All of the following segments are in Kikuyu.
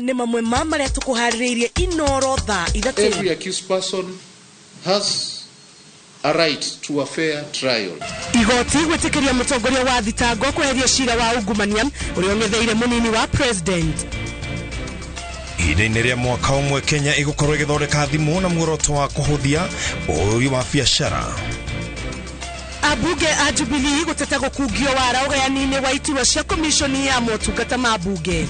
Nĩ mamwe ma marĩa tũkũharĩrĩirie Inoro thaa 3. Every accused person has a right to a fair trial. Igoti gwĩtĩkĩria mũtongoria wa thitango kweheria cira wa ungumania ũrĩa ũng'etheire mũnini wa president. Ihinda-inĩ rĩa mwaka ũmwe Kenya ĩgũkorwo ĩgĩthondeka thimũ na muoroto wa kũhũthia ũhũri wa biacara. Ambunge a Jubilee gũteta gũkungio wara ũgayani-inĩ wa iturwa cia komishoni ya motungata ma mbunge.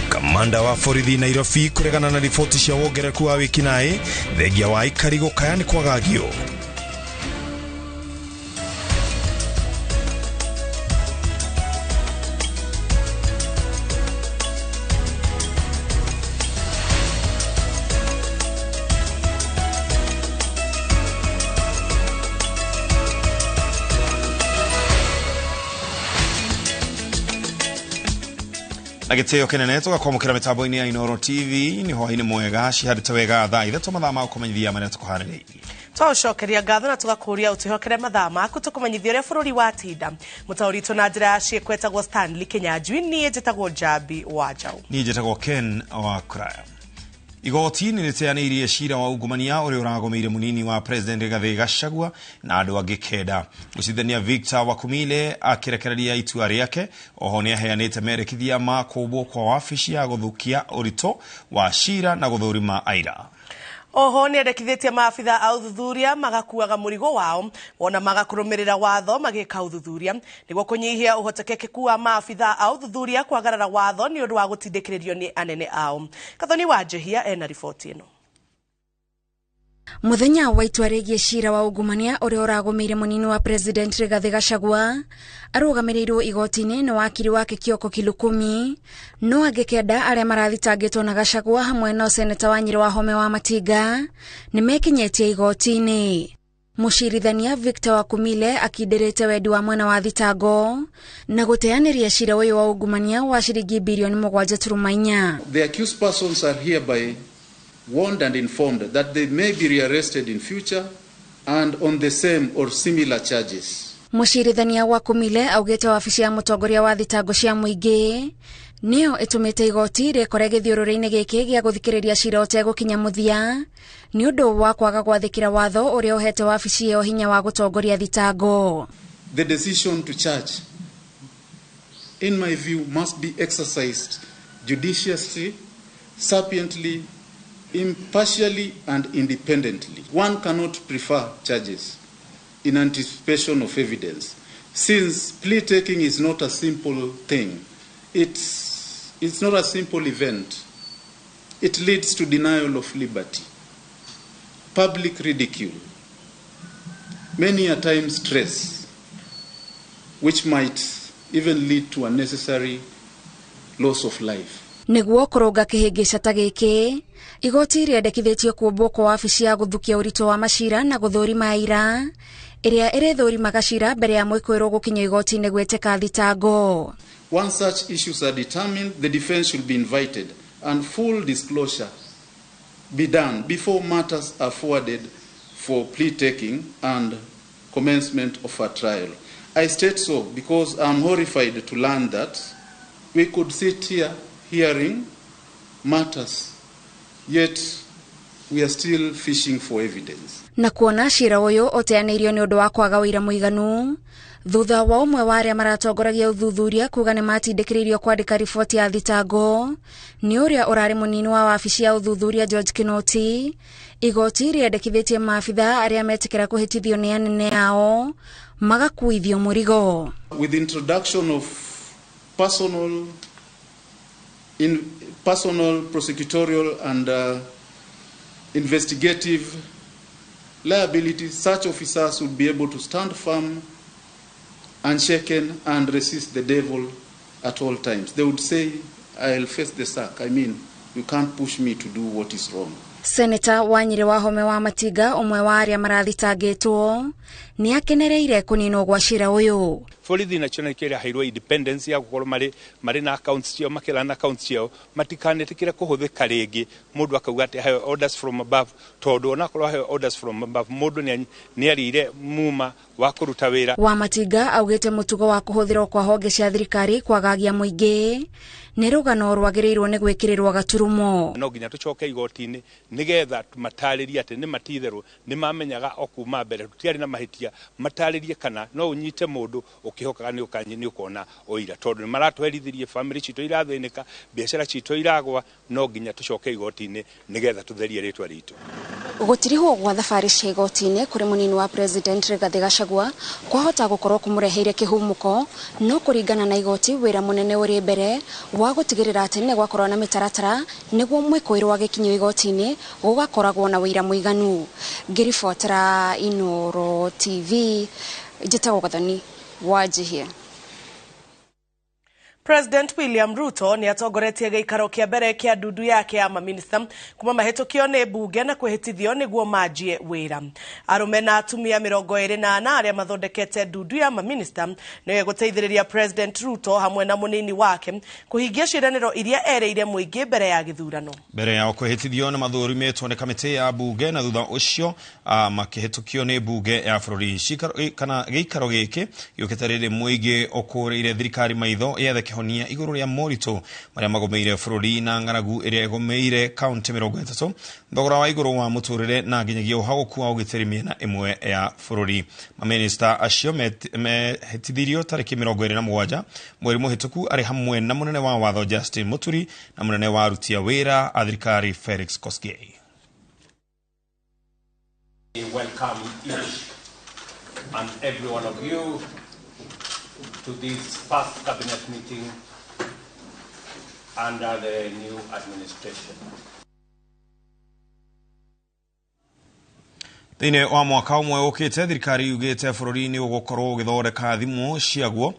Kamanda wa borithi Nairobi kũregana na riboti cia wongerereku wa wĩkinaĩ thengia wa aikari gũkaya nĩ kwagagio. Na gĩtĩo kĩnene tũgakwamũkĩra mĩtambo-inĩ ya Inoro TV nĩ hwaĩ-inĩ mwega cihandĩte wega thaa 3 mathaa ma gũkũmenyithia marĩa tũkũharĩrĩirie. Twaũcokeria ngatho na tũgakũria ũtwĩhokere mathaa maku tũkũmenyithia ũrĩa bũrũri watinda. Mũtaũri witũ na njĩra ya ciĩko etagwo Stanley Kinyanjui, niĩ njĩtagwo Njambi wa Njaũ. Niĩ njĩtagwo Ken wa Kuraya. Igoti nĩ rĩteanĩirie cira wa ungumania ũrĩa ũragũmĩire mũnini wa president Rigathĩ Gachagua na andũ angĩ 9. Mũcirithania Victor Wakumile akĩrekereria itua rĩake. Oho nĩ aheanĩte merekithia ma kũmbwo kwa wabici ya gũthukia ũritũ wa cira na gũthũrima aira. Oho nĩ endekithĩtie maabitha a ũthuthuria magakuaga mũrigo wao wona magakũrũmĩrĩra watho magĩka ũthuthuria nĩguo kũnyihia ũhotekeku wa maabitha a ũthuthuria kwagarara watho nĩ ũndũ wa gũtindĩkĩrĩrio nĩ anene ao. Kathoni wa Njehia ena riboti ĩno. Muthenya wa itua rĩgiĩ cira wa ungumania ũrĩa ũragũmĩire mũnini wa president Rigathĩ Gachagua arũgamĩrĩirwo igoti-inĩ nĩ wakiri wake Kioko Kilukumi, no angĩ 9 arĩa marathitangĩtwo na Gachagua hamwe na seneta wa Nyĩrĩ Wahome wa Matinga nĩ mekinyĩtie igoti-inĩ. Mũcirithania Victor Wakumile akindĩrĩte wendi wa mwena wa thitango na gũteanĩria cira ũyũ wa ungumania wa ciringi birioni 7.4. The accused persons are hereby warned and informed that they may be rearrested in future and on the same or similar charges. Mũcirithania Wakumile augĩte wabici ya mũtongoria wa thitango cia mũingĩ nĩyo ĩtũmĩte igoti rĩkore gĩthiũrũrĩ-inĩ gĩkĩ gĩa gũthikĩrĩria cira ũtegũkinya mũthia nĩ ũndũ wa kwaga gwathĩkĩra watho ũrĩa ũhete wabici ĩyo hinya wa gũtongoria thitango. The decision to charge, in my view, must be exercised judiciously, sapiently, impartially and independently. One cannot prefer charges in anticipation of evidence, since plea taking is not a simple thing. It's not a simple event. It leads to denial of liberty, public ridicule, many a time stress, which might even lead to unnecessary loss of life. Nĩguo kũrũnga kĩhĩngĩca ta gĩkĩ, igoti rĩendekithĩtio kũmbwo kwa wabici ya gũthukia ũritũ wa macira na gũthũrima aira ĩrĩa ĩrĩthũrimaga cira mbere ya mwĩkũĩrwo gũkinya igoti-inĩ gwĩtĩka thitango. Once such issues are determined, the defense should be invited and full disclosure be done before matters are forwarded for plea taking and commencement of a trial. I state so because I'm horrified to learn that we could sit here hearing matters, yet we are still fishing for evidence. Na kuona cira ũyũ ũteanĩirio nĩ ũndũ wa kwaga ũira mũiganu thutha wa ũmwe wa arĩa maratongoragia ũthuthuria kuga nĩ matindĩkĩrĩirio kwandĩka riboti ya thitango nĩ ũrĩa ũrarĩ mũnini wa wabici ya ũthuthuria George Kinoti, igoti rĩendekithĩtie maabitha arĩa metĩkĩra kũhĩtithio nĩ anene ao magakuithio mũrigo. With the introduction of personal prosecutorial and investigative liability, such officers would be able to stand firm, unshaken, and resist the devil at all times. They would say, I'll face the sack. I mean, you can't push me to do what is wrong. Senator wa Nyĩrĩ Wahome wa Matinga ũmwe wa arĩa marathitangĩtwo Nĩ akenereire kũninwo gwa cira ũyũ. Borithi nacio nĩ kĩraheirwo independence ya gũkorwo marĩ na accounts ciao, makĩra na accounts ciao, matikanetĩkĩre kũhũthĩka rĩngĩ mũndũ akauga atĩ aheo orders from above, tondũ onakorwo aheo orders from above mũndũ nĩ arĩire muma wa kũruta wĩra. Wamatinga augĩte mũtugo wa kũhũthĩrwo kwa honge cia thirikari kwagagia mũingĩ nĩ rũgano rwagĩrĩirwo nĩ gwĩkĩrĩrwo gaturumo. No nginya tũcoke igoti-inĩ nĩgetha matarĩrie atĩ nĩ matitherũ nĩ mamenyaga o kuma mbere tũtiarĩ na mahĩtia, matarĩrie kana no ũnyite mũndũ ũkĩhokaga nĩ ũkona ũira, tondũ nĩ maratwerithirie, family citũ irathĩnĩka, biacara citũ iragwa, no nginya tũcoke igoti-inĩ nĩgetha tũtherie rĩtwa ritũ. Gũtirihwo gwa thabarĩ cia igoti-inĩ kũrĩ mũnini wa President Rigathĩ Gachagua kwahota gũkorwo kũmũreheire kĩhumũko, no kũringana na igoti wĩra mũnene ũrĩ mbere wa gũtigĩrĩra atĩ nĩ gwakorwo na mĩtaratara nĩguo mwĩkũĩrwo agĩkinyio igoti-inĩ gũgakoragwo na wĩira mũiganu. Ngĩribotera Inooro TV, njĩtagwo Gathoni Wanjihia. President William Ruto nĩ atongoretie gĩikaro kĩa mbere kĩa ndundu yake ya maminista kuma mahĩtũkio nĩ mbunge na kwĩhĩtithio nĩguo manjie wĩra. Arũme na atumia 24 arĩa mathondekete ndundu ya maminista nĩyo ĩgũteithĩrĩria President Ruto hamwe na mũnini wake kũhingia ciĩranĩro iria erĩire mũingĩ mbere ya gĩthurano. Mbere yao kwĩhĩtithio nĩ mathũrimĩtwo nĩ kamĩtĩ ya mbunge na thutha ũcio makĩhĩtũkio nĩ mbunge ya bũrũri. Kana gĩikaro gĩkĩ gĩũkĩte rĩrĩ mũingĩ ũkũrĩire thirikari maitho yethe kĩhonia igũrũ rĩa moritũ marĩa magomeire bũrũri na ng'aragu ĩrĩa ĩgomeire kaunti 30, thogora wa igũrũ wa mũtũrĩre na nginyagia ũhagũku wa ũgitĩri mĩena ĩmwe ya bũrũri. Mamĩnĩsta acio mehĩtithirio tarĩki 27 mweri mũhĩtũku arĩ hamwe na mũnene wa watho Justin Muturi na mũnene wa aruti a wĩra a thirikari Felix Koskei. We welcome each and every one of you to this first cabinet meeting under the new administration. Thĩinĩ wa mwaka ũmwe ũkĩte thirikari yugĩte bũrũri-inĩ ũgũkorwo ũgĩthondeka thimũ ciaguo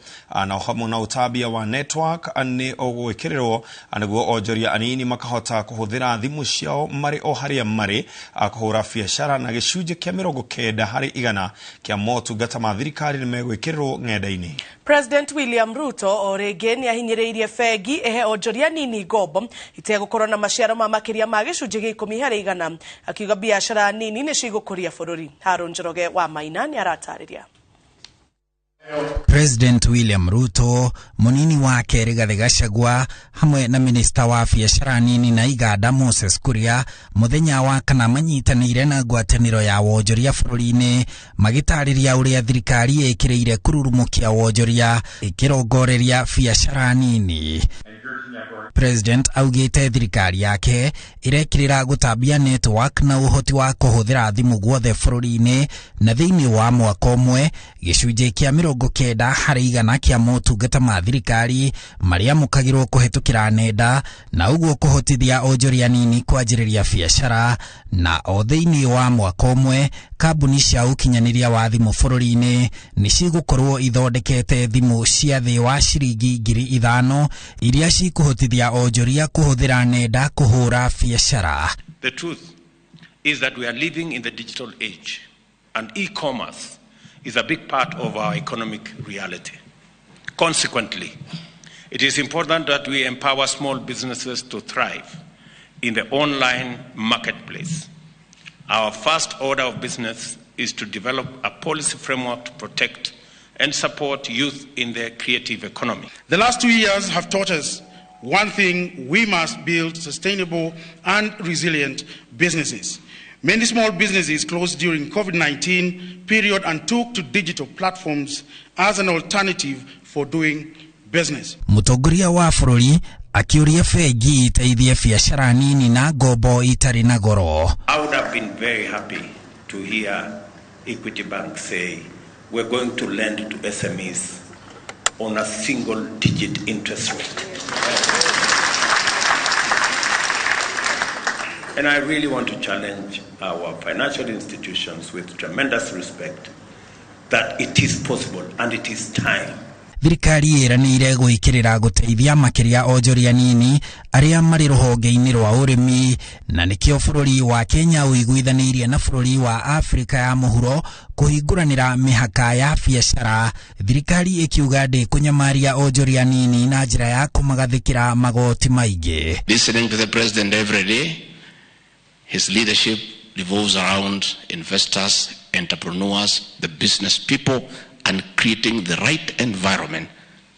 na hamwe na ũtambia wa network nĩ ũgwĩkĩrĩrwo nĩguo onjoria anini makahota kũhũthĩra thimũ ciao marĩ o harĩa marĩ kũhũra biacara, na gĩcunjĩ kĩa 90 harĩ igana kĩa motungata ma thirikari nĩ megwĩkĩrĩrwo ng'enda-inĩ. President William Ruto o rĩngĩ nĩ ahinyĩrĩirie bengi ĩhe onjoria nini ngombo itegũkorwo na maciaro ma makĩria ma gĩcunjĩ gĩa 10 harĩ igana, akiuga biacara nini nĩ cigũkũria bũrũri. Harũn Njoroge wa Maina nĩ aratarĩria. President William Ruto, munini wake Rigathi Gachagua hamwe na minista wa biacara nini na iganda Moses Kuria muthenya wa kana manyitanĩire na ngwatanĩro ya wonjoria bũrũri-inĩ magĩtarĩria ũrĩa thirikari ĩkĩrĩire kururumukia wonjoria ĩkĩrongoreria biacara nini. President augĩte thirikari yake ĩrekĩrĩra gũtambia network na ũhoti wa kũhũthĩra thimũ guothe bũrũri-inĩ, na thĩinĩ wa mwaka ũmwe gĩcunjĩ kĩa 90 harĩ igana kĩa motungata ma thirikari marĩa mũkagĩrwo kũhetũkĩra nenda, na ũguo kũhotithia onjoria nini kwanjĩrĩria biacara. Na o thĩinĩ wa mwaka ũmwe kambuni cia ũkinyanĩria wa thimũ bũrũri-inĩ nĩ cigũkorwo ithondekete thimũ cia thĩ wa ciringi 5,000 iria cikũhotithia onjoria kũhũthĩra nenda kũhũra biacara. The truth is that we are living in the digital age, and e-commerce is a big part of our economic reality. Consequently, it is important that we empower small businesses to thrive in the online marketplace. Our first order of business is to develop a policy framework to protect and support youth in the creative economy. The last 2 years have taught us one thing: we must build sustainable and resilient businesses. Many small businesses closed during COVID-19 period and took to digital platforms as an alternative for doing business. Mũtongoria wa bũrũri akĩũria bengi iteithie biacara nini na ngombo itarĩ na goro. I would have been very happy to hear Equity Bank say we're going to lend to SMEs on a single digit interest rate. And I really want to challenge our financial institutions with tremendous respect that it is possible and it is time. Thirikari ĩranĩire gwĩkĩrĩra gũteithia makĩria onjoria nini arĩa marĩ rũhonge-inĩ rwa ũrĩmi, na nĩkĩo bũrũri wa Kenya ũiguithanĩirie na bũrũri wa Afrika ya mũhuro kũhingũranĩra mĩhaka ya biacara. Thirikari ĩkiuga ndĩkũnyamaria onjoria nini na njĩra ya kũmagathĩkĩra magoti maingĩ. Listening to the president every day, his leadership revolves around investors, entrepreneurs, the business people, and creating the right environment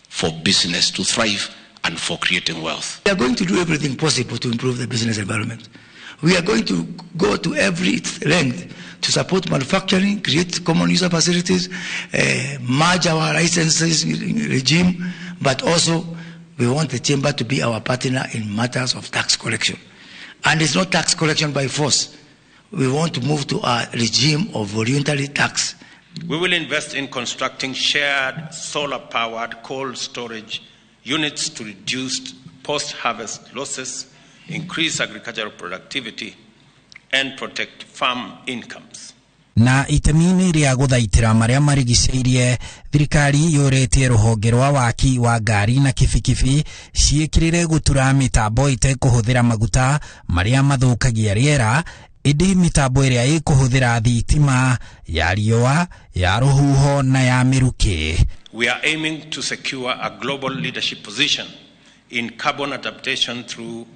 for business to thrive and for creating wealth. We are going to do everything possible to improve the business environment. We are going to go to every length to support manufacturing, create common user facilities, merge our licenses regime, but also we want the chamber to be our partner in matters of tax collection. And it's not tax collection by force. We want to move to a regime of voluntary tax. We will invest in constructing shared solar-powered cold storage units to reduce post-harvest losses, increase agricultural productivity, and protect farm incomes. Na itemi-inĩ rĩa gũthaitĩra marĩa marigicĩirie, thirikari yũrĩtie rũhonge rwa waki wa ngari na kibikibi ciĩkĩrĩre gũtura mĩtambo ĩtekũhũthĩra maguta marĩa mathũkagia rĩera, ĩndĩ mĩtambo ĩrĩa ĩkũhũthĩra thitima ya riũa, ya rũhuho na ya mĩrukĩ. We are aiming to secure a global leadership position in carbon adaptation through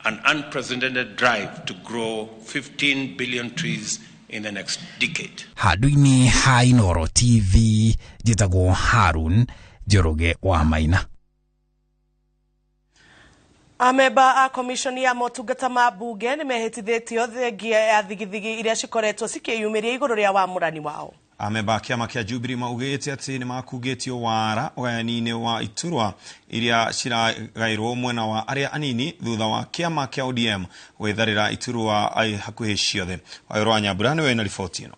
an unprecedented drive to grow 15 billion trees in the next decade. Handũ-inĩ ha Inooro TV, njĩtagwo Harun Njoroge wa Maina. Amemba a komishoni ya motungata ma bunge nĩ mehĩtithĩtio thengia ya thigithigi iria cikoretwo cikĩyumĩria igũrũ rĩa wamũrani wao. Amemba a kĩama kĩa Jubilee maugĩte atĩ nĩ makungĩtio wara ũgayani-inĩ wa iturwa iria ciragaĩrwo mwena wa arĩa anini thutha wa kĩama kĩa ODM gwĩtharĩra iturwa hakuhĩ ciothe. Wawerũ wa Nyambura nĩwe wĩna riboti ĩno.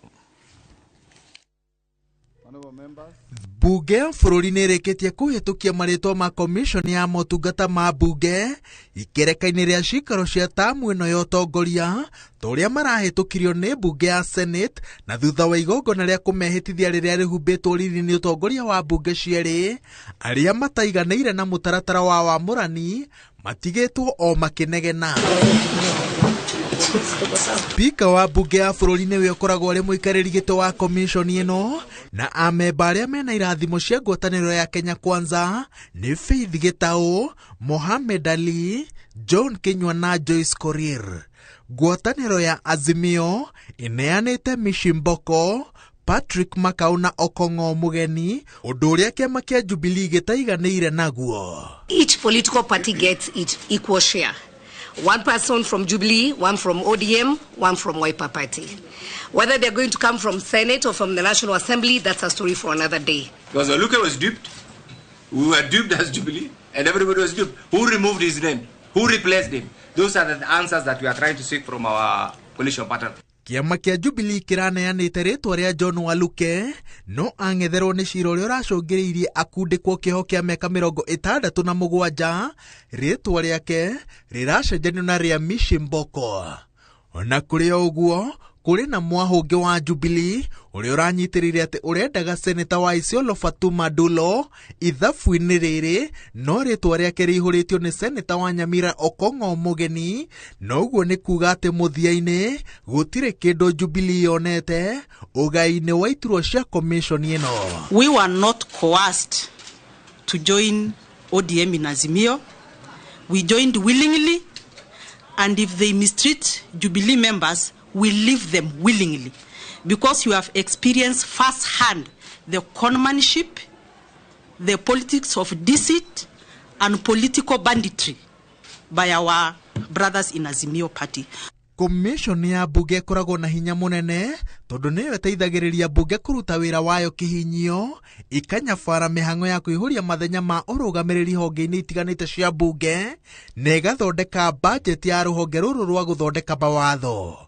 Bunge ya bũrũri nĩ ĩrĩkĩtie kũhĩtũkia marĩtwa ma komishoni ya motungata ma bunge ikereka-inĩ rĩa cikaro cia tamu ĩno ya ũtongoria ta ũrĩa marahĩtũkirio nĩ bunge ya Senate, na thutha wa igongona rĩa kũmehĩtithia rĩrĩa rĩhumbĩtwo riri nĩ ũtongoria wa bunge cierĩ, arĩa mataiganĩire na mũtaratara wa wamũrani matigĩtwo o makĩnegena. Spika wa bunge ya bũrũri nĩwe ũkoragwo arĩ mũikarĩri gĩtĩ wa komishoni ĩno, na amemba arĩa mena irathimo cia ngwatanĩro ya Kenya Kwanza nĩ Faith Gĩtaũ, Mohamed Ali, John Kinyua na Joyce Korir. Ngwatanĩro ya Azimio ĩneanĩte Mishimboko, Patrick Makau na Okong'o Mũgeni, ũndũ ũrĩa kĩama kĩa Jubilee gĩtaiganĩire naguo. Each political party gets its equal share. One person from Jubilee, one from ODM, one from Wiper Party. Whether they're going to come from Senate or from the National Assembly, that's a story for another day. Because Oluke was duped. We were duped as Jubilee, and everybody was duped. Who removed his name? Who replaced him? Those are the answers that we are trying to seek from our coalition partner. Kĩama kĩa Jubilee kĩraneanĩte rĩtwa rĩa John Waluke, no ang'etherwo nĩ cira ũrĩa ũracũngĩrĩirie akundĩkwo kĩoho kĩa mĩaka 67, rĩtwa rĩake rĩracenjanio na rĩa Mishimboko. Ona kũrĩ o ũguo, kũrĩ na mwahũngĩ wa Jubilee ũrĩa ũranyitĩrĩire atĩ ũrendaga seneta wa Isiolo Fatuma Dulo ithabu-inĩ rĩrĩ, no rĩtwa rĩake rĩihũrĩtio nĩ seneta wa Nyamira Okong'o Mũgeni, na ũguo nĩ kuga atĩ mũthia-inĩ gũtirĩ kĩndũ Jubilee yonete ũgai-inĩ wa iturwa cia komishoni ĩno. We were not coerced to join ODM in Azimio. We joined willingly, and if they mistreat Jubilee members, we leave them willingly, because you have experienced firsthand the conmanship, the politics of deceit, and political banditry by our brothers in Azimio Party. Commission ya bunge ĩkoragwo na hinya mũnene tondũ nĩyo ĩteithagĩrĩria bunge kũruta wĩra wayo kĩhinyio, ikanyabara mĩhang'o ya kũihũria mathenya ma ũrũgamĩrĩri honge-inĩ itiganĩte cia bunge, na ĩgathondeka bajeti ya rũhonge rũrũ rwa gũthondeka mawatho.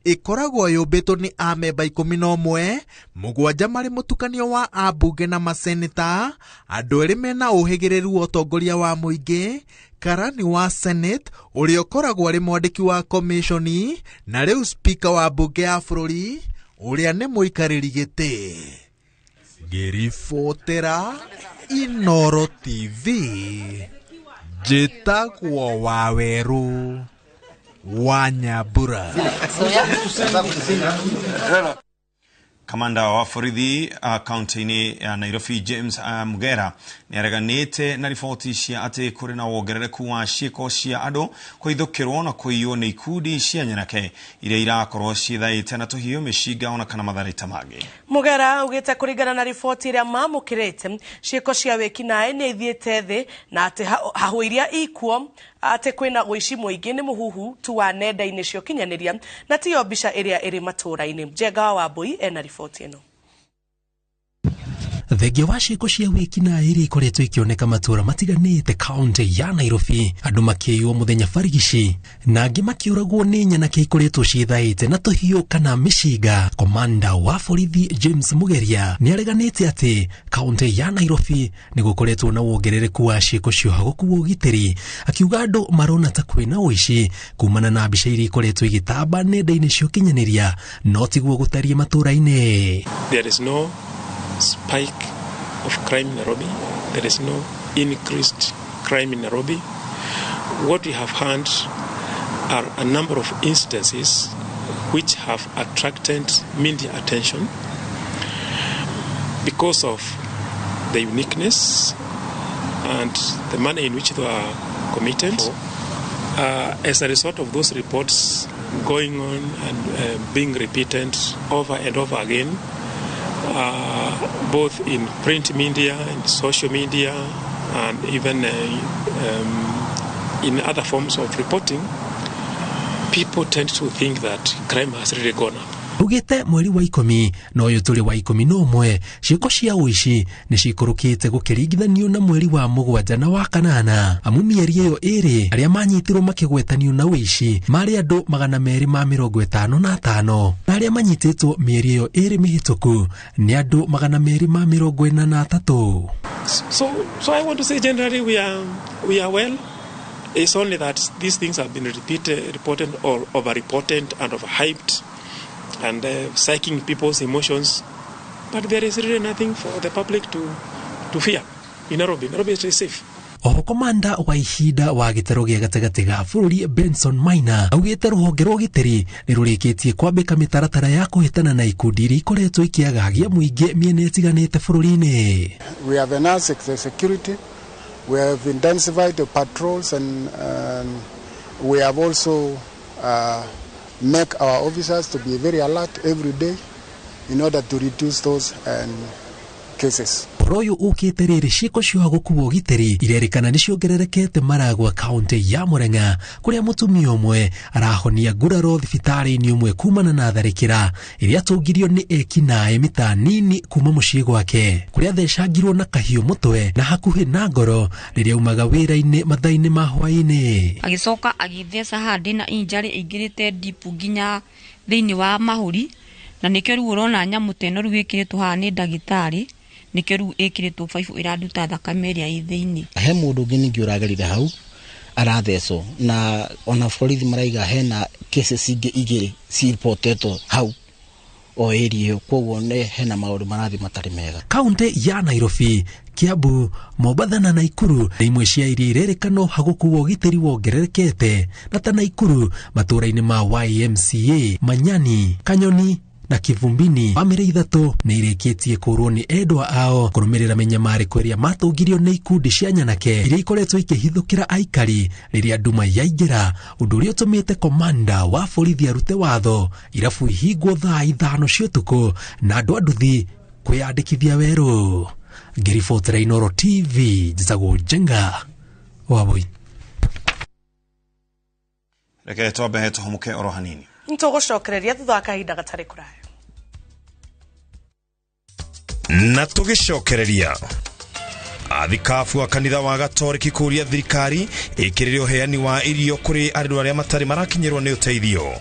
Ĩkoragwo yũmbĩtwo nĩ amemba 11, 7 marĩ mũtukanio wa ambunge na maseneta, andũ erĩ mena ũhĩgĩrĩru wa ũtongoria wa mũingĩ, karani wa Senate ũrĩa ũkoragwo arĩ mwandĩki wa komishoni, na rĩu spika wa bunge ya bũrũri ũrĩa nĩ mũikarĩri gĩtĩ. Ngĩribotera Inoro TV, njĩtagwo Wawerũ wa Nyambura. Kamanda wa borithi kaunti-inĩ ya Nairobi James Mugera nĩareganĩte na riboti cia atĩ kũrĩ na wongerereku wa ciĩko cia andũ kũhithũkĩrwo na kũiywo nĩ ikundi cia nyanake iria irakorwo ciĩthaĩte na tũhiũ, mĩcinga ona kana matharaita mangĩ. Mugera augĩte kũringana na riboti ĩrĩa mamũkĩrĩte, ciĩko cia wĩkinaĩ nĩ ithiĩte thĩ na atĩ hahũ iria ikuo atĩ kwĩna ũici mũingĩ nĩ mũhuhu tu wa nenda-inĩ cia ũkinyanĩria na tiyo mbica ĩrĩa ĩrĩ matũũra-inĩ. Njenga wa Wambui ena riboti ĩno. Thengia wa ciĩko cia wĩkinaĩ iria ikoretwo ikĩoneka matũũra matiganĩte kaunti ya Nairobi, andũ makĩiywo mũthenya barigici na angĩ makĩũragwo nĩ nyanake ikoretwo ciĩthaĩte na tũhiũ kana mĩcinga. Komanda wa borithi James Mugeria nĩareganĩte atĩ kaunti ya Nairobi nĩ gũkoretwo na wongerereku wa ciĩko cia ũhagũku wa ũgitĩri, akiuga andũ marona ta kwĩna ũici kumana na mbica iria ikoretwo igĩtamba nenda-inĩ cia ũkinyanĩria, no tiguo gũtariĩ matũũra-inĩ. There is no spike of crime in Nairobi. There is no increased crime in Nairobi. What we have had are a number of instances which have attracted media attention because of the uniqueness and the manner in which they were committed. As a result of those reports going on and being repeated over and over again, both in print media and social media and even in other forms of reporting, people tend to think that crime has really gone up. Ugite mweri wa 10 na ũyũ tũrĩ wa 11, ciĩko cia ũici nĩ cikũrũkĩte gũkĩringithanio na mweri wa 7 na wa 8, amu mĩeri ĩyo ĩrĩ arĩa manyitirwo makĩgwetanio na ũici marĩ andũ 255, na arĩa manyitĩtwo mĩeri ĩyo ĩrĩ mĩhĩtũku nĩ andũ 243. So I want to say generally we are well. It's only that these things have been reported or overreported and overhyped and psyching people's emotions, but there is really nothing for the public to fear in Nairobi. Nairobi is safe. Oho komanda wa ihinda wa gĩtaro gĩa gatagatĩ ga bũrũri Benson Maina augĩte rũhonge rwa ũgitĩri nĩ rũrĩkĩtie kwambĩka mĩtaratara ya kũhĩtana na ikundi iria ikoretwo ikĩagagia mũingĩ mĩena ĩtiganĩte bũrũri-inĩ. We have enhanced the security, we have intensified the patrols, and we have also make our officers to be very alert every day in order to reduce those cases. Ũhoro ũyũ ũkĩte rĩrĩ ciĩko cia ũhagũku wa ũgitĩri irerĩkana nĩ ciongererekete Maragua kaunti ya Murang'a, kũrĩa mũtumia ũmwe arahonia nguraro thibitarĩ-inĩ ũmwe kumana na tharĩkĩra ĩrĩa atũngirio nĩ ekinaĩ mita nini kuma mũciĩ gwake, kũrĩa athecangirwo na kahiũ mũtwe na hakuhĩ na ngoro rĩrĩa aumaga wĩra-inĩ mathaa-inĩ ma hwaĩ-inĩ. Agĩcoka agĩtheca haha ndĩna injury ĩingĩrĩte deep nginya thĩinĩ wa mahũri, na nĩkĩo rĩu ũrona nyamũ ta ĩno rĩu ĩkĩrĩtwo haha nĩ ndagĩtarĩ, nĩkĩo rĩu ĩkĩrĩtwo baibũ ĩranduta thakame ĩrĩa ĩ thĩinĩ. He mũndũ ũngĩ ningĩ ũragerire hau arathecwo, na ona borithi maraiga hena cases ingĩ igĩrĩ cireportetwo hau o area ĩyo, koguo nĩ hena maũndũ marathiĩ matarĩ mega. Kaunti ya Nairobi, Kiambu, Mombatha na Naikuru nĩ imwe cia iria irerĩkana ũhagũku wa ũgitĩri wongererekete, na ta Naikuru matũũra-inĩ ma YMCA, Manyani, Kanyoni na Kivumbini, bamĩrĩ 3 nĩ irĩkĩtie kũũrwo nĩ endwa ao kũrũmĩrĩra mĩnyamarĩko ĩrĩa matũngirio nĩ ikundi cia nyanake iria ikoretwo ikĩhithũkĩra aikari rĩrĩa nduma yaingĩra, ũndũ ũrĩa ũtũmĩte komanda wa borithi arute watho irabu ihingwo thaa 5 cia ũtukũ na andũ a nduthi kwĩyandĩkithia werũ. Ngĩribotera Inoro TV, njĩtagwo Njenga Wambui. Reke twambe tũhũmũke oro hanini. Nĩtũgũcokereria thutha wa kahinda gatarĩ kũraya. Na tũgĩcokereria, athikabu a kanitha wa Gatoriki kũria thirikari ĩkĩrĩre ũheani wa irio kũrĩ andũ arĩa matarĩ marakinyĩrwo nĩ ũteithio.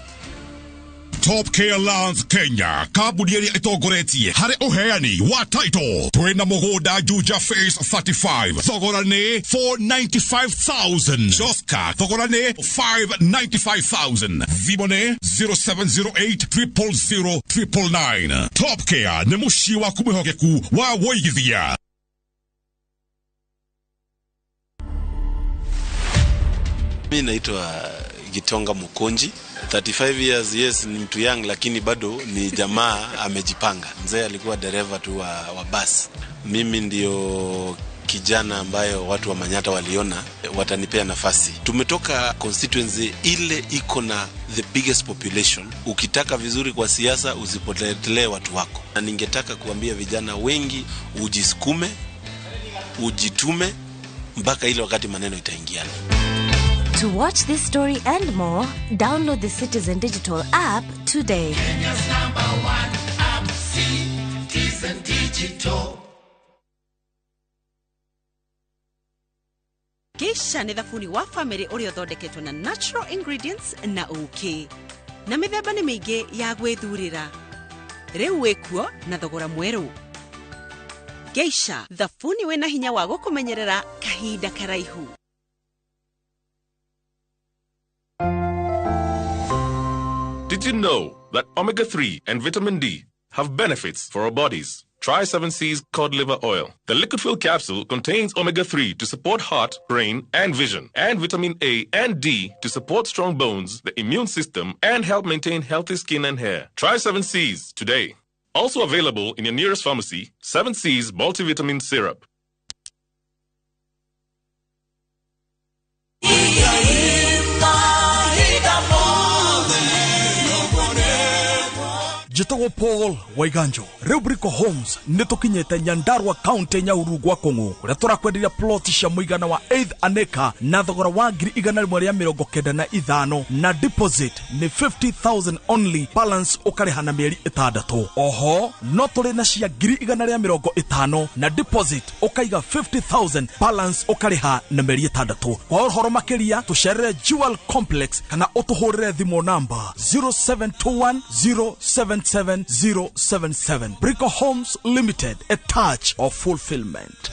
Top Care Lands Kenya, kambuni ĩrĩa ĩtongoretie harĩ ũheani wa title. Twĩna mũgũnda Juja Phase 35, thogora nĩ 495,000. Joska, thogora nĩ 595,000. Thimũ nĩ 0708 000 999. Top Care nĩ mũciĩ waku mwĩhokeku wa wũigithia. Mi naitwa Gitonga Mukonji, 35 years, yes, ni mtu young lakini bado ni jamaa amejipanga. Mzee alikuwa dereva tu wa basi. Mimi ndio kijana ambayo watu wa Manyatta waliona watanipea nafasi. Tumetoka constituency ile iko na the biggest population. Ukitaka vizuri kwa siasa usipotelee watu wako. Na ningetaka kuambia vijana wengi ujisukume, ujitume mpaka ile wakati maneno itaingiana. To watch this story and more, download the Citizen Digital app today. Kenya's number one app, Citizen Digital. Geisha nĩ thabuni wa famĩlĩ ũrĩa ũthondeketwo na natural ingredients na ũkĩ na mĩthemba nĩ mĩingĩ ya gwĩthurĩra. Rĩu wĩkuo na thogora mwerũ. Geisha, thabuni wĩna hinya wa gũkũmenyerera kahinda karaihu. Did you know that omega-3 and vitamin D have benefits for our bodies? Try 7C's cod liver oil. The liquid fill capsule contains omega-3 to support heart, brain, and vision, and vitamin A and D to support strong bones, the immune system, and help maintain healthy skin and hair. Try 7C's today. Also available in your nearest pharmacy, 7C's multivitamin syrup. Njĩtagwo Paul Waiganjo. Rĩu Brico Homes nĩ tũkinyĩte Nyandarua County, Nyahururu gwa Kũng'ũ, kũrĩa tũrakwenderia plot cia mũigana wa 8 an acre na thogora wa 195,000, na deposit nĩ 50,000 only, balance ũkarĩha na mĩeri 6. Oho no tũrĩ na cia 150,000, na deposit ũkaiga 50,000, balance ũkarĩha na mĩeri 6. Kwa ũhoro makĩria tũcerere Jewel Complex kana ũtũhũrĩre thimũ namba 0721 077 077. Brico Homes Limited, a touch of fulfillment.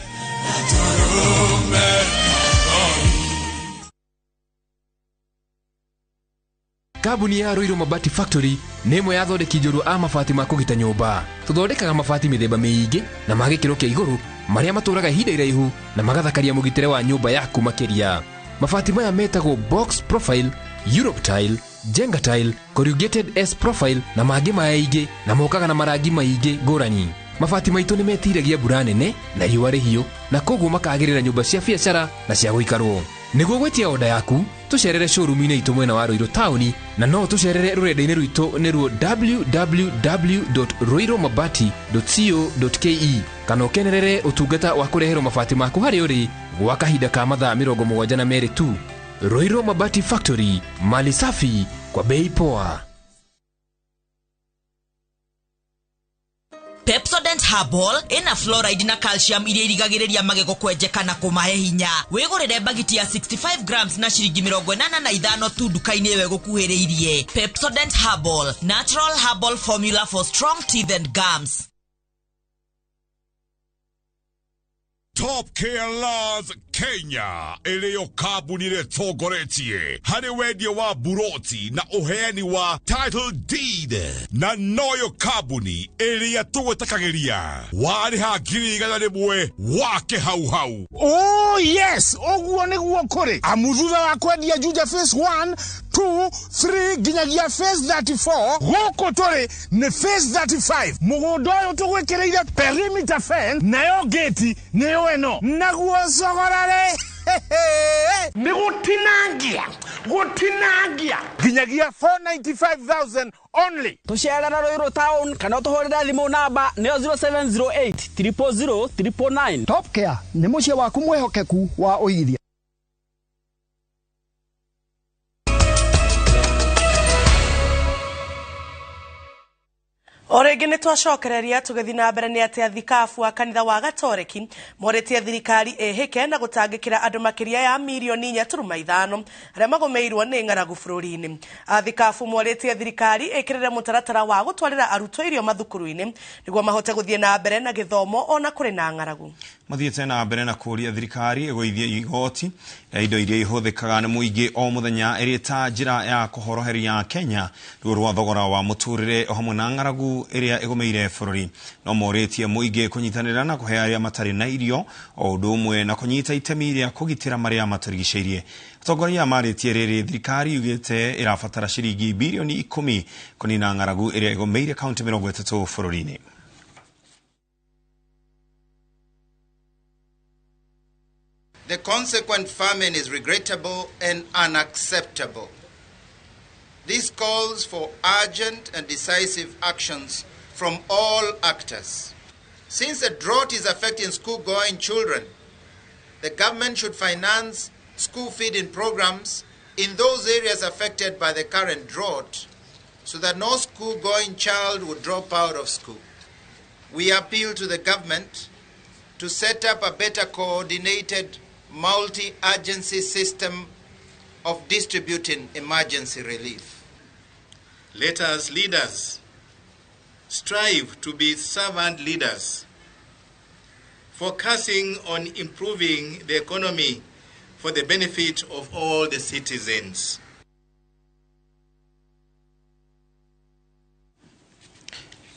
Kambuni ya Ruiru Mabati Factory nĩ ĩmwe ya athondeki njorua a mabati ma kũgita nyũmba. Tũthondekaga mabati mĩthemba mĩingĩ na ma gĩkĩro kĩa igũrũ marĩa matũraga ihinda iraihu na magathakaria mũgitĩre wa nyũmba yaku makĩria. Mabati maya metagwo box profile, Europe tile, Jenga tile, corrugated S profile na mangĩ maingĩ, na mokaga na marangi maingĩ ngũrani. Mabati maitũ nĩ metiragia mbura nene na riũa rĩhiũ, na koguo makagĩrĩra nyũmba cia biacara na cia gũikarwo. Nĩguo gwĩtia oda yaku, tũcerere showroom-inĩ itũ mwena wa Ruiru taũni, na no tũcerere rũrenda-inĩ rwitũ nĩruo www.ruirumabati.co.ke, kana ũkenerere ũtungata wa kũreherwo mabati maku harĩa ũrĩ gwa kahinda ka mathaa 72 tu. Ruiru Mabati Factory, mali safi kwa bei poa. Pepsodent Herbal ina fluoride na calcium iria irigagĩrĩria magego kwenjeka na kũmahe hinya. Wĩgũrĩre bagiti ya 65 grams na ciringi 85 tu nduka-inĩ ĩyo ĩgũkuhĩrĩirie. Pepsodent Herbal, natural herbal formula for strong teeth and gums. Top Care Laws Kenya ĩrĩyo kambuni ĩrĩa ĩtongoretie harĩ wendia wa buroti na ũheani wa title deed, na noyo kambuni ĩrĩa tũgwĩtakagĩria warĩha 100,000 wake hau hau. Oh yes, ũguo nĩguo kũrĩ. Amu thutha wa kwendia Juja phase 1, 2, 3 nginyagia phase 34, gũkũ tũrĩ nĩ phase 35. Mũgũnda ũyũ tũgwĩkĩrĩire perimeter fence, nayo gate nĩyo ĩno. Naguo thogora rĩ, nĩ gũtinangia nginyagia 495,000 only. Tũcerere Ruiru town kana ũtũhũrĩre thimũ namba nĩyo 0708 000 999. Top Care nĩ mũciĩ waku mwĩhokeku wa ũigithia. O rĩngĩ nĩ twacokereria tũgĩthiĩ na mbere nĩ atĩ athikabu a kanitha wa Gatoreki morĩtie thirikari ĩhĩke na gũtangĩkĩra andũ makĩria ya mirioni 4.5 arĩa magũmĩirwo nĩ ng'aragu bũrũri-inĩ. Athikabu morĩtie thirikari ĩkĩrĩre mũtaratara wa gũtwarĩra arutwo irio mathukuru-inĩ nĩguo mahote gũthiĩ na mbere na gĩthomo ona kũrĩ na ng'aragu. Mathiĩte na mbere na kũũria thirikari ĩgũithie igoti rĩa indo iria ihũthĩkaga nĩ mũingĩ o mũthenya ĩrĩ ta njĩra ya kũhoroheria Kenya ruo rwa thogora wa mũtũrĩre o hamwe na ng'aragu ĩrĩa ĩgũmĩire bũrũri. No morĩtie mũingĩ kũnyitanĩra na kũhe arĩa matarĩ na irio o ũndũ ũmwe na kũnyita itemi rĩa kũgitĩra marĩa matũrigicĩirie. Atongoria marĩtie rĩrĩ thirikari yugĩte ĩrabatara ciringi birioni 10 kũnina ng'aragu ĩrĩa ĩgũmĩire kaunti 30 bũrũri-inĩ. The consequent famine is regrettable and unacceptable. This calls for urgent and decisive actions from all actors. Since the drought is affecting school-going children, the government should finance school feeding programs in those areas affected by the current drought so that no school-going child would drop out of school. We appeal to the government to set up a better coordinated multi-agency system of distributing emergency relief. Let us leaders strive to be servant leaders, focusing on improving the economy for the benefit of all the citizens.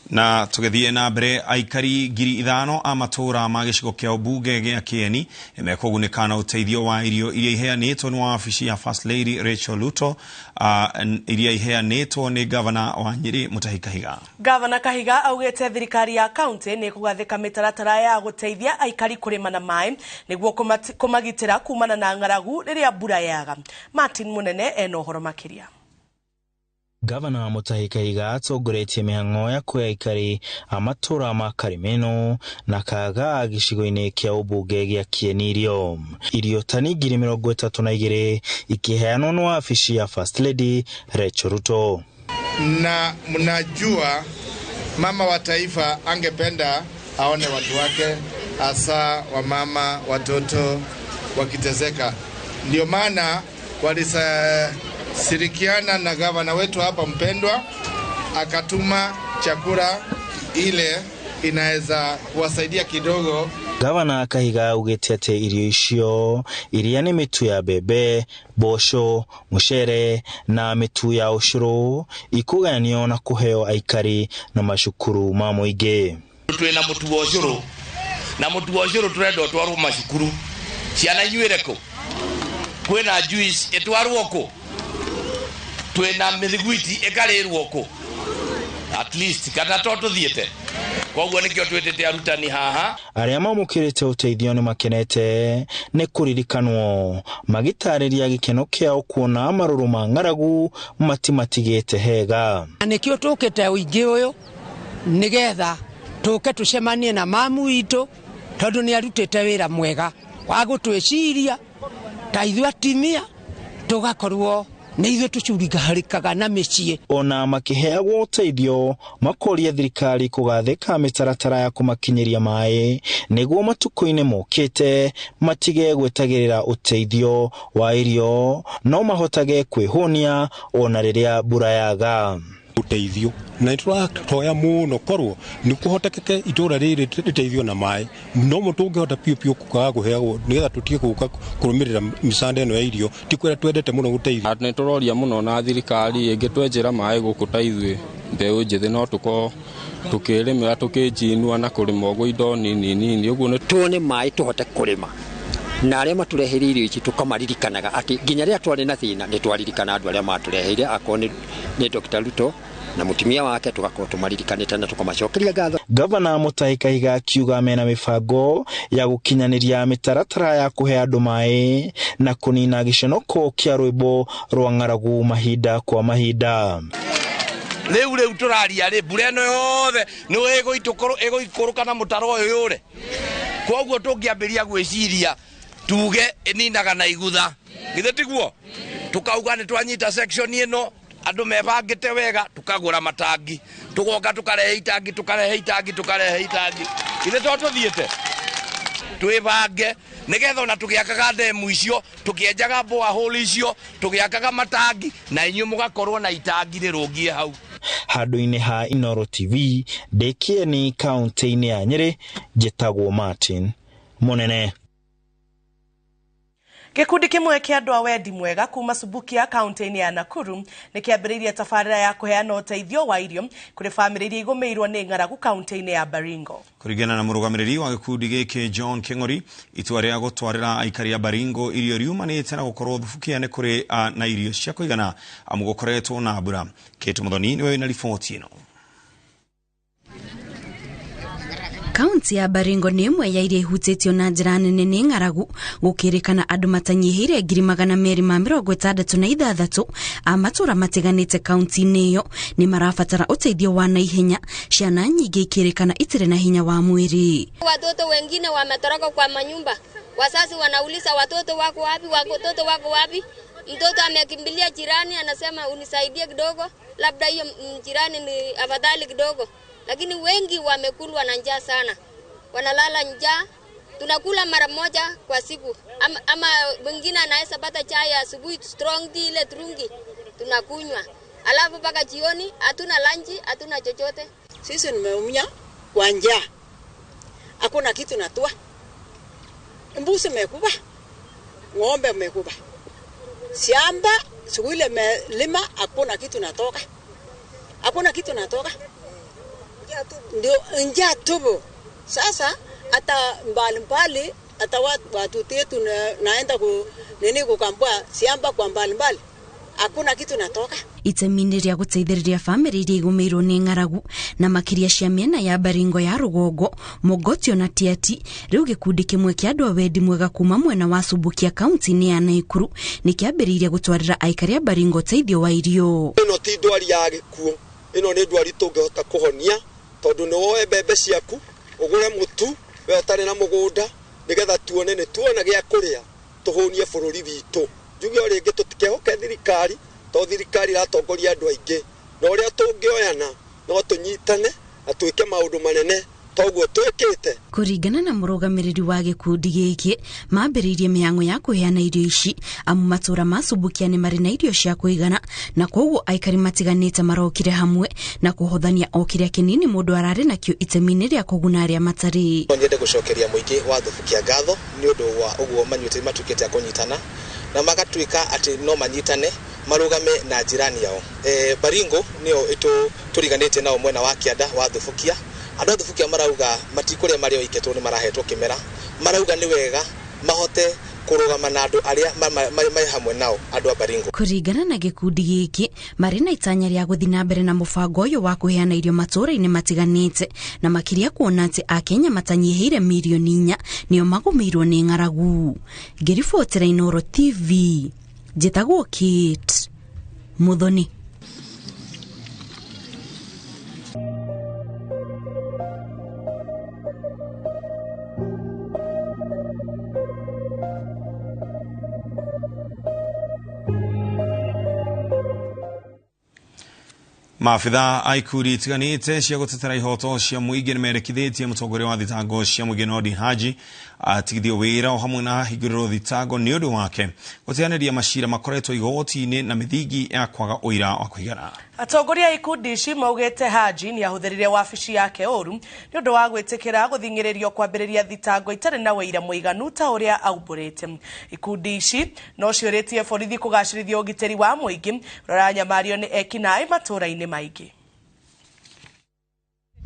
Na tũgĩthiĩ na mbere aikari 5,000 a matũũra ma gĩcigo kĩa ũmbunge gĩa Kĩeni nĩmekũgunĩka na ũteithio wa irio iria iheanĩtwo nĩ wabici ya First Lady Rachel Ruto, iria iheanĩtwo nĩ gavana wa Nyĩrĩ Mutahi Kahiga. Gavana Kahiga augĩte thirikari ya kaunti nĩ ĩkũgathĩka mĩtaratara ya gũteithia aikari kũrĩma na maĩ nĩguo kũmagitĩra kumana na ng'aragu rĩrĩa mbura yaga. Martin Munene ena ũhoro makĩria. Gavana Mutahi Kahiga atongoretie mĩhang'o ya kũhe aikari a matũũra ma Karimeno na Kagaa gĩcigo-inĩ kĩa ũmbunge gĩa Kĩeni irio. Irio tani 32,000 ikiheanwo nĩ wabici ya First Lady Rachel Ruto. Na mnajua mama wa taifa angependa aone watu wake, hasa wamama, watoto wakiteseka. Ndio maana walisa sirikiana na gavana wetu hapa mpendwa, akatuma chakula ile inaweza kuwasaidia kidogo. Gavana Kahiga augĩte atĩ irio icio iria nĩ mĩtu ya mbembe, mboco, mũcere na mĩtu ya ũcũrũ ikũgayanio na kũheo aikari na macukuru ma mũingĩ. Twĩna mũtu wa ũcũrũ na mũtu wa ũcũrũ tũrenda ũtwarwo macukuru, ciana inyuĩre kũ? Kwĩna juice ĩtwarwo kũ? Twĩna mĩthiguiti ĩkarĩrwo kũ? At least kana to tũthiĩte. Koguo nĩkĩo twĩtĩte arutani haha. Arĩa mamũkĩrĩte ũteithio nĩ makenete nĩ kũririkanwo, magĩtarĩria gĩkeno kĩao kuona marũrũ ma ng'aragu matimatigĩte hega. Nĩkĩo tũkĩte ũingĩ ũyũ nĩgetha tũke tũcemanie na mamu witũ, tondũ nĩ arutĩte wĩra mwega wa gũtwĩciria ta ithuĩ atimia tũgakorwo nĩ ithuĩ tũcurigharĩkaga na mĩciĩ. Ona makĩheagwo ũteithio makoria thirikari kũgathĩka mĩtaratara ya kũmakinyĩria maĩ nĩguo matukũ-inĩ mokĩte matige gwetagĩrĩra ũteithio wa irio no mahotage kwĩhũnia ona rĩrĩa mbura yaga. Ũteithio na nĩtũratoya mũno korwo nĩ kũhotekeke itũra rĩrĩ rĩteithio na maĩ no mũtũngĩhota piũ piũ kwaga kũheagwo nĩgetha tũtige gũka kũrũmĩrĩra mĩcanda ĩno ya irio. Ti kwĩra twendete mũno gũteithio. Nĩ tũroria mũno na thirikari ĩngĩtwenjera maĩ gũkũ ta ithuĩ mbeũ njĩthĩ no tũkorwo tũkĩrĩmĩra tũkĩnjinua na kũrĩma ũguo indo nini nini ũguo nĩ tuone maĩ tũhote kũrĩma na arĩa matũreheire irio ici tũkamaririkanaga atĩ nginya rĩrĩa twarĩ na thĩna nĩ twaririkana andũ arĩa matũreheire, akorwo nĩ Dr. Ruto na mũtumia wake tugakorwo tũmaririkanĩte na tũkamacokeria ngatho. Gavana Mutahi Kahiga akiuga mena mĩbango ya gũkinyanĩria mĩtaratara ya kũhe andũ maĩ na kũnina gĩconoko kĩa rwĩmbo rwa ng'aragu mahinda kwa mahinda. Rĩu tũraria rĩ mbura ĩno yothe nĩ ĩgũikũrũka na mũtaro ũyũ yũre. Koguo tũngĩambĩrĩria gwĩciria tuge ĩninaga na igutha, githĩ tiguo? Tukauga nĩ twanyita section ĩno andũ mebangĩte wega, tukagũra matangi, tugoka tukarehe itangi, tukarehe itangi, tukarehe itangi, githĩ to tũthiĩte twĩbange nĩgetha ona tũgĩakaga ndemu icio, tũkĩenjaga borehole icio, tũgĩakaga matangi na inyuĩ mũgakorwo na itangi rĩrũngie hau. Handũ-inĩ ha Inooro TV ndĩ Kĩeni kaunti-inĩ ya Nyĩrĩ, njĩtagwo Martin Munene. Gĩkundi kĩmwe kĩa andũ a wendi mwega kuma Subukia kaunti-inĩ ya Nakuru nĩ kĩambĩrĩirie tabarĩra ya kũheana ũteithio wa irio kũrĩ bamĩrĩ iria igũmĩirwo nĩ ng'aragu kaunti-inĩ ya Baringo. Kũringana na mũrũgamĩrĩri wa gĩkundi gĩkĩ John King'ori, itua rĩa gũtwarĩra aikari a Baringo irio riumanĩte na gũkorwo Thubukia nĩ kũrĩ na irio cia kũigana amu gũkoretwo na mbura. Kate Muthoni nĩwe wĩna riboti ĩno. Kaunti ya Baringo nĩ ĩmwe ya iria ihutĩtio na njĩra nene nĩ ng'aragu, gũkĩrĩkana andũ matanyihĩire 266,000 a matũra matiganĩte kaunti-inĩ ĩyo nĩ marabatara ũteithio wa naihenya, ciana nyingĩ ikĩrĩkana itirĩ na hinya wa mwĩrĩ. Watoto wengine wametoroka kwa manyumba, wazazi wanauliza watoto wako wapi, watoto wako wapi? Mtoto amekimbilia jirani anasema unisaidie kidogo, labda hiyo jirani ni afadhali kidogo. Lakini wengi wamekulwa na njaa sana, wanalala njaa. Tunakula mara moja kwa siku, ama wengine anaweza pata chai asubuhi, strong tea ile turungi tunakunywa, alafu mpaka jioni hatuna lunch, hatuna chochote. Sisi nimeumia kwa njaa, hakuna kitu natua, mbuzi mekuba, ng'ombe mekuba, shamba siku ile melima, hakuna kitu natoka, hakuna kitu natoka. Ndio njaa tubu. Sasa hata mbali mbali hata watu wetu naenda ku nini kukambua siamba kwa mbali mbali, hakuna kitu natoka. Itemi-inĩ rĩa gũteithĩrĩria bamĩrĩ iria igũmĩirwo nĩ ng'aragu na makĩria cia mĩena ya Baringo ya rũgongo, Mogotio na Tiaty, rĩu gĩkundi kĩmwe kĩa andũ a wendi mwega kuma mwena wa Subukia kaunti-inĩ ya Nakuru nĩ kĩambĩrĩirie gũtwarĩra aikari a Baringo ũteithio wa irio. Ĩno ti ndwari ya gĩkuũ, ĩno nĩ ndwari tũngĩhota kũhonia, tondũ nĩ woe mbembe ciaku ũgũre mũtu we ũtarĩ na mũgũnda, nĩgetha tuone nĩ tuona gĩa kũrĩa tũhũnie bũrũri witũ. Njuge o rĩngĩ tũtikehoke thirikari, to thirikari iratongoria andũ aingĩ, na ũrĩa tũngĩoyana no tũnyitane na twĩke maũndũ manene toguo twĩkĩte. Kũringana na mũrũgamĩrĩri wa gĩkundi gĩkĩ, mambĩrĩirie mĩhang'o ya kũheana irio ici amu matũra ma Subukia nĩ marĩ na irio cia kũigana, na kwoguo aikari matiganĩte marokire hamwe na kũhothania o kĩrĩa kĩnini mũndũ ararĩ nakĩo itemi-inĩ rĩa kũguna arĩa matarĩ. No nyende gũcokeria mũingĩ wa Thubukia ngatho nĩ ũndũ wa ũguo manyuĩte matuĩkĩte a kũnyitana na magatuĩka atĩ no manyitane marũgame na jirani yao. Baringo nĩyo tũriganĩtie nao mwena wa kĩanda wa Thubukia. Andũ a Thubukia marauga matikũrĩa marĩ oike tondũ nĩ marahetwo kĩmera, marauga nĩ wega mahote kũrũgama na andũ arĩa marĩ hamwe nao andũ a Baringo. Kũringana na gĩkundi gĩkĩ, marĩ na itanya rĩa gũthiĩ na mbere na mũbango ũyũ wa kũheana irio matũũra-inĩ matiganĩte, na makĩria kuona atĩ Akenya matanyihĩire 4 million nĩo magũmĩirwo nĩ ng'aragu. Ngĩribotera Inooro TV, njĩtagwo Kate Muthoni. Maabitha a ikundi itiganĩte cia gũtetera ihoto cia mũingĩ nĩ mendekithĩtie mũtongoria wa thitango cia mũingĩ Nordin Haji atigithio wĩra o hamwe na ahingũrĩrwo thitango nĩ ũndũ wake gũteanĩria macira makoretwo igoti-inĩ na mĩthingi ya kwaga ũira wa kũigana. Atongoria a ikundi ici maugĩte Haji nĩ ahũthĩrire wabici yake ũru nĩ ũndũ wa gwĩtĩkĩra gũthing'ĩrĩrio kwambĩrĩria thitango itarĩ na ũira mũiganu ta ũrĩa aumbũrĩte. Ikundi ici no ciũrĩtie borithi kũgacĩrithia ũgitĩri wa mũingĩ ũrĩa ũranyamario nĩ ekinaĩ matũũra-inĩ maingĩ.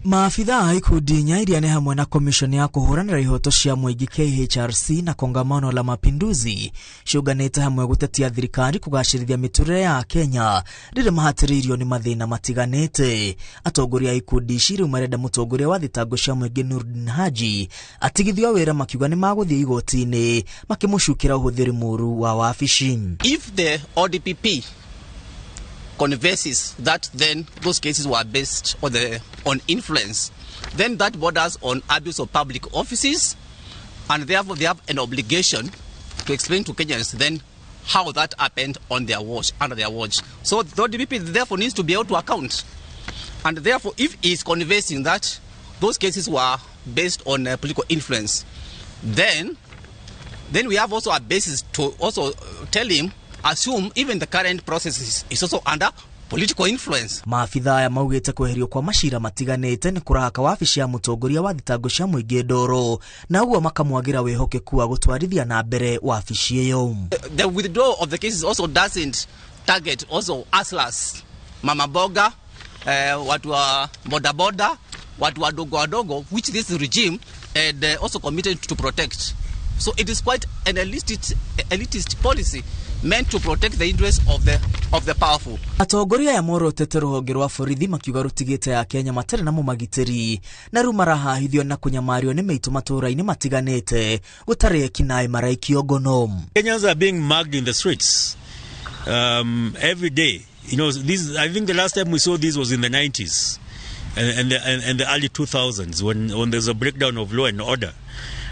Maabitha a ikundi inya iria nĩ hamwe na Commission ya kũhũranĩra ihoto cia mũingĩ KHRC na Kongamano la Mapinduzi ciũnganĩte hamwe gũtetia thirikari kũgacĩrithia mĩtũrĩre ya Kenya rĩrĩa mahatĩrĩirio nĩ mathĩna matiganĩte. Atongoria a ikundi ici rĩu marenda mũtongoria wa thitango cia mũingĩ Nurdin Haji atigithio wĩra, makiuga nĩ magũthiĩ igoti-inĩ makĩmũcukĩra ũhũthĩri mũru wa wabici. If the ODPP converses that then those cases were based on influence, then that borders on abuse of public offices, and therefore they have an obligation to explain to Kenyans then how that happened on their watch, under their watch. So the ODPP therefore needs to be able to account. And therefore, if he is conversing that those cases were based on political influence, then we have also a basis to also tell him, assume even the current process is also under Political influence. Maabitha aya maugĩte kweherio kwa macira matiganĩte nĩ kũrahaka wabici ya mũtongoria wa thitango cia mũingĩ ndoro, na ũguo makamwagĩra wĩhokeku wa gũtwarithia na mbere wabici ĩyo. The withdrawal of the cases also doesn't target also hustlers, mama boga, watu wa boda boda, watu wadogo wadogo, which this regime had also committed to protect. So it is quite an elitist policy meant to protect the interests of the powerful. Atongoria aya morotete rũhonge rwa borithi makiuga rũtigĩte ya Kenya matarĩ na mũmagitĩri na rĩu marahahithio na kũnyamario nĩ mĩitũ matũũra-inĩ matiganĩte gũtarĩ ekinaĩ maraikio ngono. Kenyans are being mugged in the streets every day. You know, this, I think the last time we saw this was in the 90s and the early 2000s when there's a breakdown of law and order.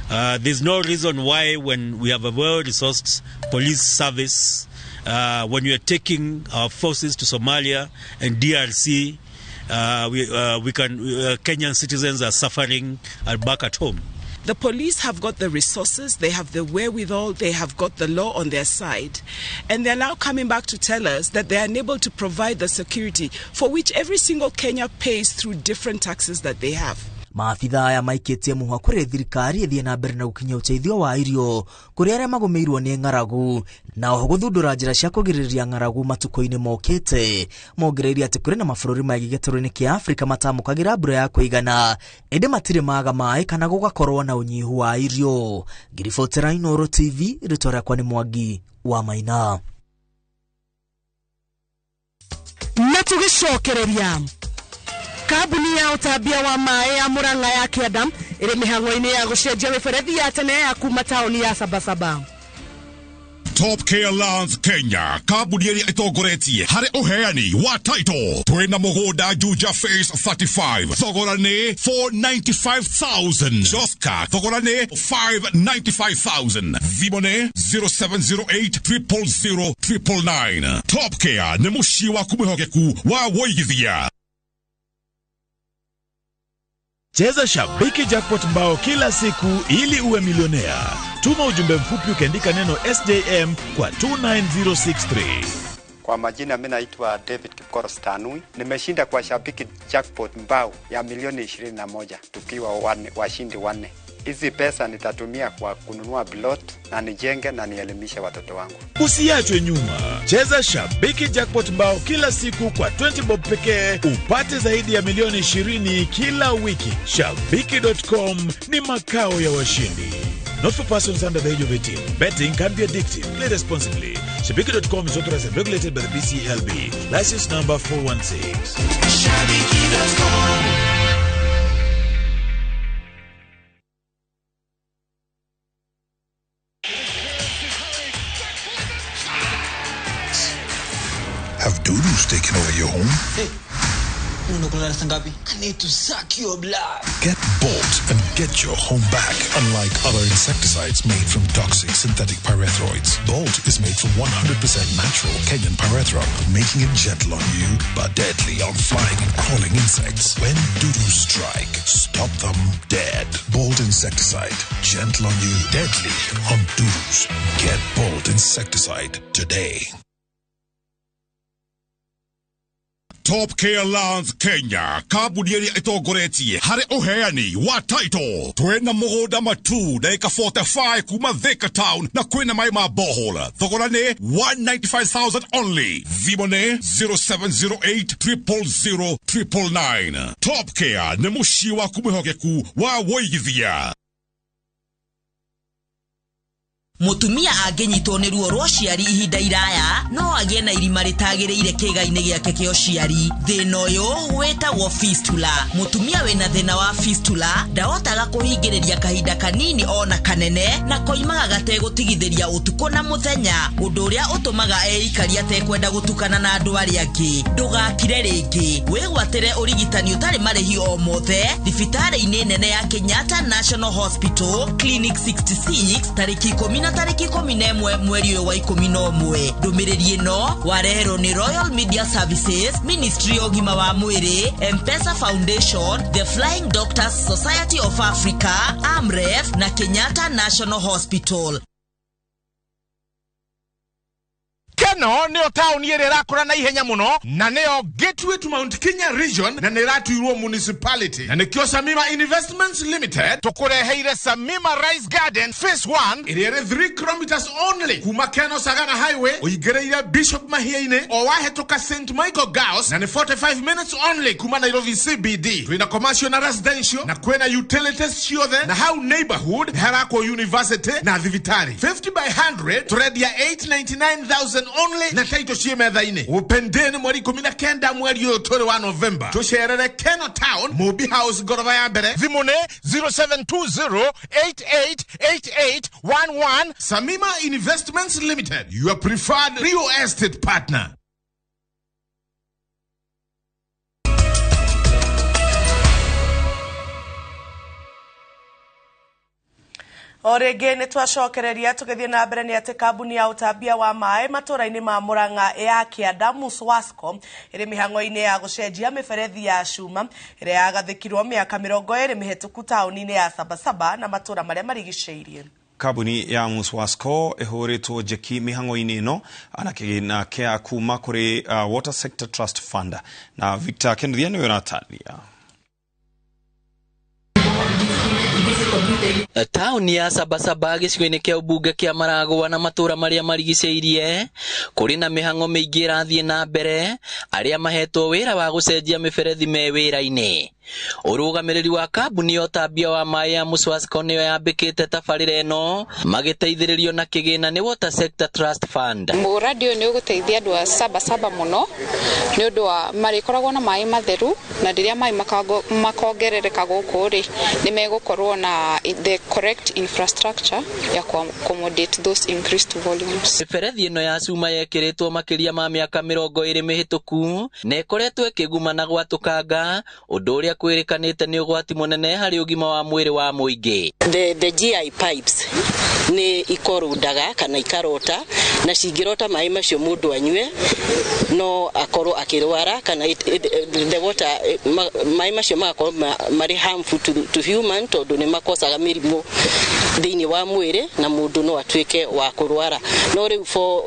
There's no reason why, when we have a well-resourced police service, when we are taking our forces to Somalia and DRC, Kenyan citizens are suffering back at home. The police have got the resources, they have the wherewithal, they have got the law on their side. And they're now coming back to tell us that they are unable to provide the security for which every single Kenya pays through different taxes that they have. Maabitha aya maikĩtie mũhwa kũrĩ thirikari ĩthiĩ na mbere na gũkinyia ũteithio wa irio kũrĩ arĩa magũmĩirwo nĩ ng'aragu na oho gũthundũra njĩra cia kũgirĩrĩria ng'aragu matukũ-inĩ mokĩte. Mongereire atĩ kũrĩ na mabũrũri maingĩ gĩtarũ-inĩ kĩa Afrika matamũkagĩra mbura ya kũigana ĩndĩ matirĩ maga maĩ kana gũgakorwo na ũnyihu wa irio. Ngiribotera Inooro TV, rĩtwa rĩakwa nĩ Mwangi wa Maina. Na tũgĩcokereria kambuni ya ũtambia wa maĩ ya Murang'a ya Kĩanda ĩrĩ mĩhang'o-inĩ ya gũcenjia mĩberethi ya tene ya kuma taũni ya Sabasaba. Top Care Lands Kenya, kambuni ĩrĩa ĩtongoretie harĩ ũheani wa title. Twĩna mũgũnda Juja Phase 35, thogora nĩ 495,000. Joska, thogora nĩ 595,000. Thimũ nĩ 0708 000 999. Top Care nĩ mũciĩ waku mwĩhokeku wa wũigithia. Cheza Shabiki Jackpot mbao kila siku ili uwe milionea. Tuma ujumbe mfupi ukiandika neno SJM kwa 29063. Kwa majina mimi naitwa David Kipkoros Tanui. Nimeshinda kwa Shabiki Jackpot mbao ya milioni 21 tukiwa washindi wanne. Hizi pesa nitatumia kwa kununua plot na nijenge na nielimishe watoto wangu. Usiachwe nyuma. Cheza Shabiki Jackpot mbao kila siku kwa 20 bob pekee upate zaidi ya milioni 20 kila wiki. Shabiki.com ni makao ya washindi. Not for persons under the age of 18. Betting can be addictive. Play responsibly. Shabiki.com is authorized and regulated by the BCLB. License number 416. Shabiki.com. Have doodles taken over your home? Hey, I need to suck your blood. Get Bolt and get your home back. Unlike other insecticides made from toxic synthetic pyrethroids, Bolt is made from 100% natural Kenyan pyrethrum, making it gentle on you but deadly on flying and crawling insects. When doodles strike, stop them dead. Bolt insecticide, gentle on you, deadly on doodles. Get Bolt insecticide today. Top Care Lands Kenya, kambuni ĩrĩa ĩtongoretie harĩ ũheani wa title. Twĩna mũgũnda matu ndagĩka 45 kuma Thika Town na kwĩna maĩ ma borehole. Thogora nĩ 195,000 only. Thimũ nĩ 0708 000 999. Top Care nĩ mũciĩ waku mwĩhokeku wa wũigithia. Mũtumia angĩnyitwo nĩ ruo rwa ũciari ihinda iraya no agĩe na irima rĩtagĩrĩire kĩĩga-inĩ gĩake kĩa ũciari. Thĩna ũyũ wĩtagwo fistula. Mũtumia wĩna thĩna wa fistula ndahotaga kũhingĩrĩria kahinda kanini ona kanene na koimaga gategũtigithĩria ũtukũ na mũthenya, ũndũ ũrĩa ũtũmaga eikaria atekwenda gũtukana na andũ arĩa angĩ. Ndũgakire rĩngĩ, wĩgwatĩre ũrigitani ũtarĩ marĩhi o mothe thibitarĩ-inĩ nene ya Kenyatta National Hospital Clinic 66 tarĩki 10 na tarĩki 11 mweri ũyũ wa 11. Ndũmĩrĩri ĩno wareherwo nĩ Royal Media Services, Ministry ya Ũgima wa Mwĩrĩ, M-Pesa Foundation, The Flying Doctors Society of Africa, AMREF na Kenyatta National Hospital. Keno nĩyo taũni ĩrĩa ĩrakũra na ihenya mũno na nĩyo gateway to Mount Kenya region na nĩ ĩratuirwo municipality, na nĩkĩo Samima Investments Limited tũkũreheire Samima Rice Garden Phase 1 ĩrĩa ĩrĩ 3 kilometers only kuma Keno Sagana Highway ũingĩrĩire Bishop Mahia-inĩ o wahĩtũka St Michael Girls, na nĩ 45 minutes only kuma Nairobi CBD. Twĩna commercial na residential na kwĩna utilities ciothe, na hau neighborhood harakwo university na thibitarĩ. 50 by 100 tũrendia 899,000 only na title ciĩ metha-inĩ. Upendeni mweri 19 mweri ũyũ tũrĩ wa November, tũcerere Keno Town, Mobi House ngoroba ya mbere. Thimũ nĩ 0720888811. Samima Investments Limited, your preferred real estate partner. O rĩngĩ nĩ twacokereria tũgĩthiĩ na mbere nĩ atĩ kambuni ya ũtambia wa maĩ matũra-inĩ ma Murang'a ya Kĩanda Muswasco ĩrĩ mĩhang'o-inĩ ya gũcenjia mĩberethi ya cuma ĩrĩa yagathĩkirwo mĩaka 20 mĩhetũku taũni-inĩ ya Sabasaba na matũra marĩa marigicĩirie. Kambuni ya Muswasco ĩhũrĩtwo njeki mĩhang'o-inĩ ĩno na kĩgĩna kĩa kuma kũrĩ Water Sector Trust Fund, na Victor Kendia nĩwe ũratarĩria. Taũni ya Sabasaba gĩcigo-inĩ kĩa ũmbunge kĩa Maragwa na matũra marĩa marigicĩirie kũrĩ na mĩhang'o mĩingĩ ĩrathiĩ na mbere arĩa mahetwo wĩra wa gũcenjia mĩberethi me wĩra-inĩ. Ũrũgamĩrĩri wa kambuni ya ũtambia wa maĩ ya Muswasco nĩyo yambĩkĩte tabarĩra ĩno magĩteithĩrĩrio na kĩgĩna nĩ Water Sector Trust Fund. Mũradi ũyũ nĩ ũgũteithia andũ a Sabasaba mũno nĩ ũndũ wa marĩkoragwo na maĩ matheru, na rĩrĩa maĩ makongerereka gũkũ rĩ, nĩ megũkorwo na the correct infrastructure ya accommodate those increased volumes. Mĩberethi ĩno ya cuma yekĩrĩtwo makĩria ma mĩaka 20 mĩhĩtũku na ĩkoretwo ĩkĩguma na gwatũkanga, ũndũ ũrĩa kwĩrĩkanĩte nĩ ũgwati mũnene harĩ ũgima wa mwĩrĩ wa mũingĩ. The GI pipes nĩ ikorundaga kana ikarota, na cingĩrota maĩ macio mũndũ anyue no akorwo akĩrwara, kana the water maĩ macio magakorwo marĩ harmful to human tondũ nĩ makosaga mĩrimũ thĩinĩ wa mwĩrĩ na mũndũ no atuĩke wa kũrwara. No rĩu for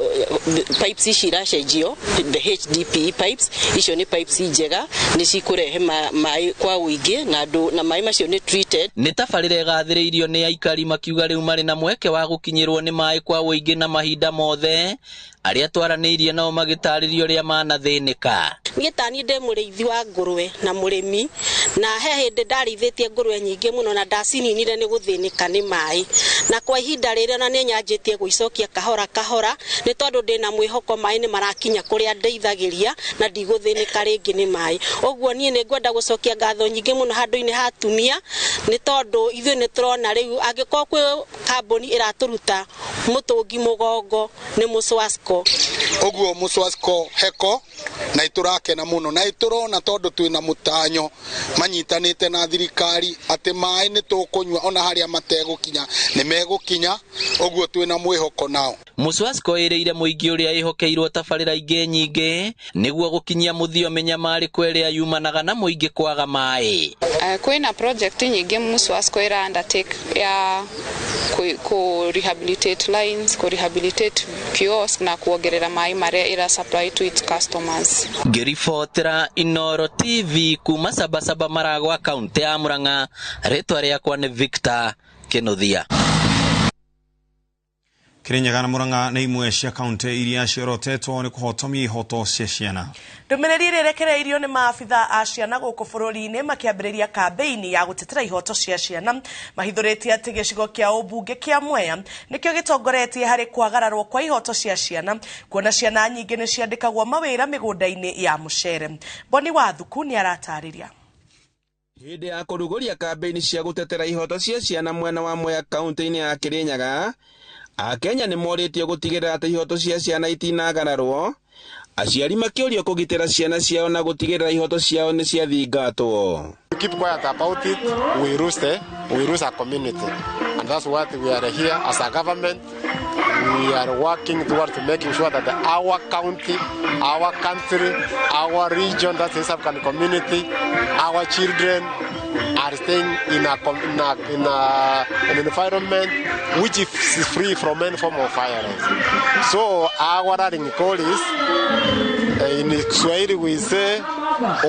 pipes ici iracenjio, the HDPE pipes icio nĩ pipes njega, nĩ cikũrehe maĩ kwa ũingĩ na andũ, na maĩ macio nĩ treated. Nĩ tabarĩra ĩgathĩrĩirio nĩ aikari makiuga rĩu marĩ na mweke wa gũkinyĩrwo nĩ maĩ kwa ũingĩ na mahinda mothe, arĩa twaranĩirie nao magĩtarĩrio ũrĩa manathĩnĩka. Niĩ tani ndĩ mũrĩithi wa ngũrwe na mũrĩmi, na he hĩndĩ ndarĩithĩtie ngũrwe nyingĩ mũno na ndacininire nĩ gũthĩnĩka nĩ maĩ, na kwa ihinda rĩrĩ ona nĩ nyanjĩtie gũicokia kahora kahora nĩ tondũ ndĩna mwĩhoko maĩ nĩ marakinya kũrĩa ndeithagĩria na ndigũthĩnĩka rĩngĩ nĩ maĩ. Ũguo niĩ nĩ ngwenda gũcokia ngatho nyingĩ mũno handũ-inĩ ha atumia nĩ tondũ ithuĩ nĩ tũrona rĩu angĩkorwo kwĩ kambuni ĩratũruta mũtũngi mũgongo nĩ Muswasco. Ũguo Muswasco heko na itũrakena mũno na itũrona tondũ twĩna mũtanyo manyitanĩte na thirikari atĩ maĩ nĩ tũkũnyua ona harĩa mategũkinya nĩ megũkinya, ũguo twĩna mwĩhoko nao. Muswasco ĩrĩire mũingĩ ũrĩa ĩhokeirwo tabarĩra ingĩ nyingĩ nĩguo gũkinyia mũthio mĩnyamarĩko ĩrĩa yumanaga na mũingĩ kwaga maĩ. Kwĩna project nyingĩ Muswasco ĩra undertake ya ku rehabilitate lines, ku rehabilitate kiosk na kuongerera maĩ marĩa ĩra supply to its customers. Ngĩribotera Inoro TV kuma Sabasaba Maragwa, kaunti ya Murang'a, rĩtwa rĩakwa nĩ Victor Kinuthia. Kirinyaga na Murang'a nĩ imwe cia kaunti iria ciorotetwo nĩ kũhotomia ihoto cia ciana. Ndũmĩrĩri ĩrĩa ĩrekereirio nĩ maabitha a ciana gũkũ bũrũri-inĩ makĩambĩrĩria kambĩini ya gũtetera ihoto cia ciana mahithũrĩtie atĩ gĩcigo kĩa ũmbunge kĩa Mwea nĩkĩo gĩtongoretie harĩ kwagararwo kwa ihoto cia ciana, kuona ciana nyingĩ nĩ ciandĩkagwo mawĩra mĩgũnda-inĩ ya mũcere. Boni Wathuku nĩ aratarĩria. Hĩndĩ ya kũrugũria kambĩini cia gũtetera ihoto cia ciana mwena wa Mwea kaunti-inĩ ya Kirinyaga, Akenya nĩ morĩtio gũtigĩrĩra atĩ ihoto cia ciana itinagararwo, aciari makĩũrio kũgitĩra ciana ciao na gũtigĩrĩra ihoto ciao nĩ ciathingatwo. We keep quiet about it, we lose our community, and that's what we are here as a government. We are working towards making sure that our county, our country, our region, that's the East African community, our children are staying in an environment which is free from any form of violence. So our rallying call is, in Kiswahili we say,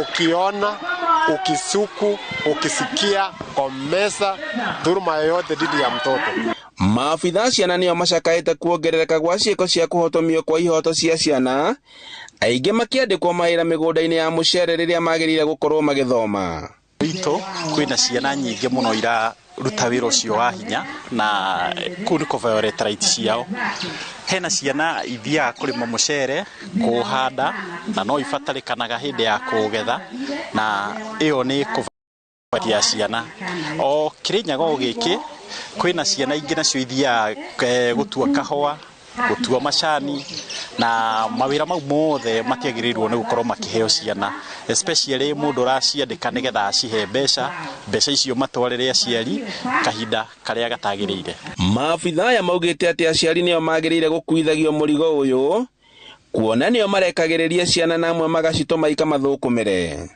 ukiona, ukisuku, ukisikia, komesa dhuluma yoyote dhidi ya mtoto. Maabithaa ciana nĩo macakaĩte kuongerereka gwa ciĩko cia kũhotomio kwa ihoto cia ciana, aingĩ makĩandĩkwo mawĩra mĩgũnda-inĩ ya mũcere rĩrĩa magĩrĩire gũkorwo magĩthoma. Witũ kwĩna ciana nyingĩ mũno iraruta wĩra ũcio wa hinya na kũu nĩ kũ-violate rights ciao. Hena ciana ithiaga kũrĩma mũcere, kũũhanda na no ibatarĩkanaga hĩndĩ ya kũũgetha na ĩyo nĩ kũ-violate ya ciana. O Kĩrĩnyaga o gĩkĩ kwĩna ciana ingĩ nacio ithiaga gũtua kahũa, gũtua macani na mawĩra mau mothe matiagĩrĩirwo nĩ gũkorwo makĩheo ciana, especially mũndũ ũraciandĩka nĩgetha acihe mbeca, mbeca icio matwarĩre aciari kahinda karĩa gatagĩrĩire. Maabithaa aya maugĩte atĩ aciari nĩo magĩrĩire gũkuithagio mũrigo ũyũ kuona nĩo marekagĩrĩria ciana na amwe magacitũma ikamathũkũmĩre.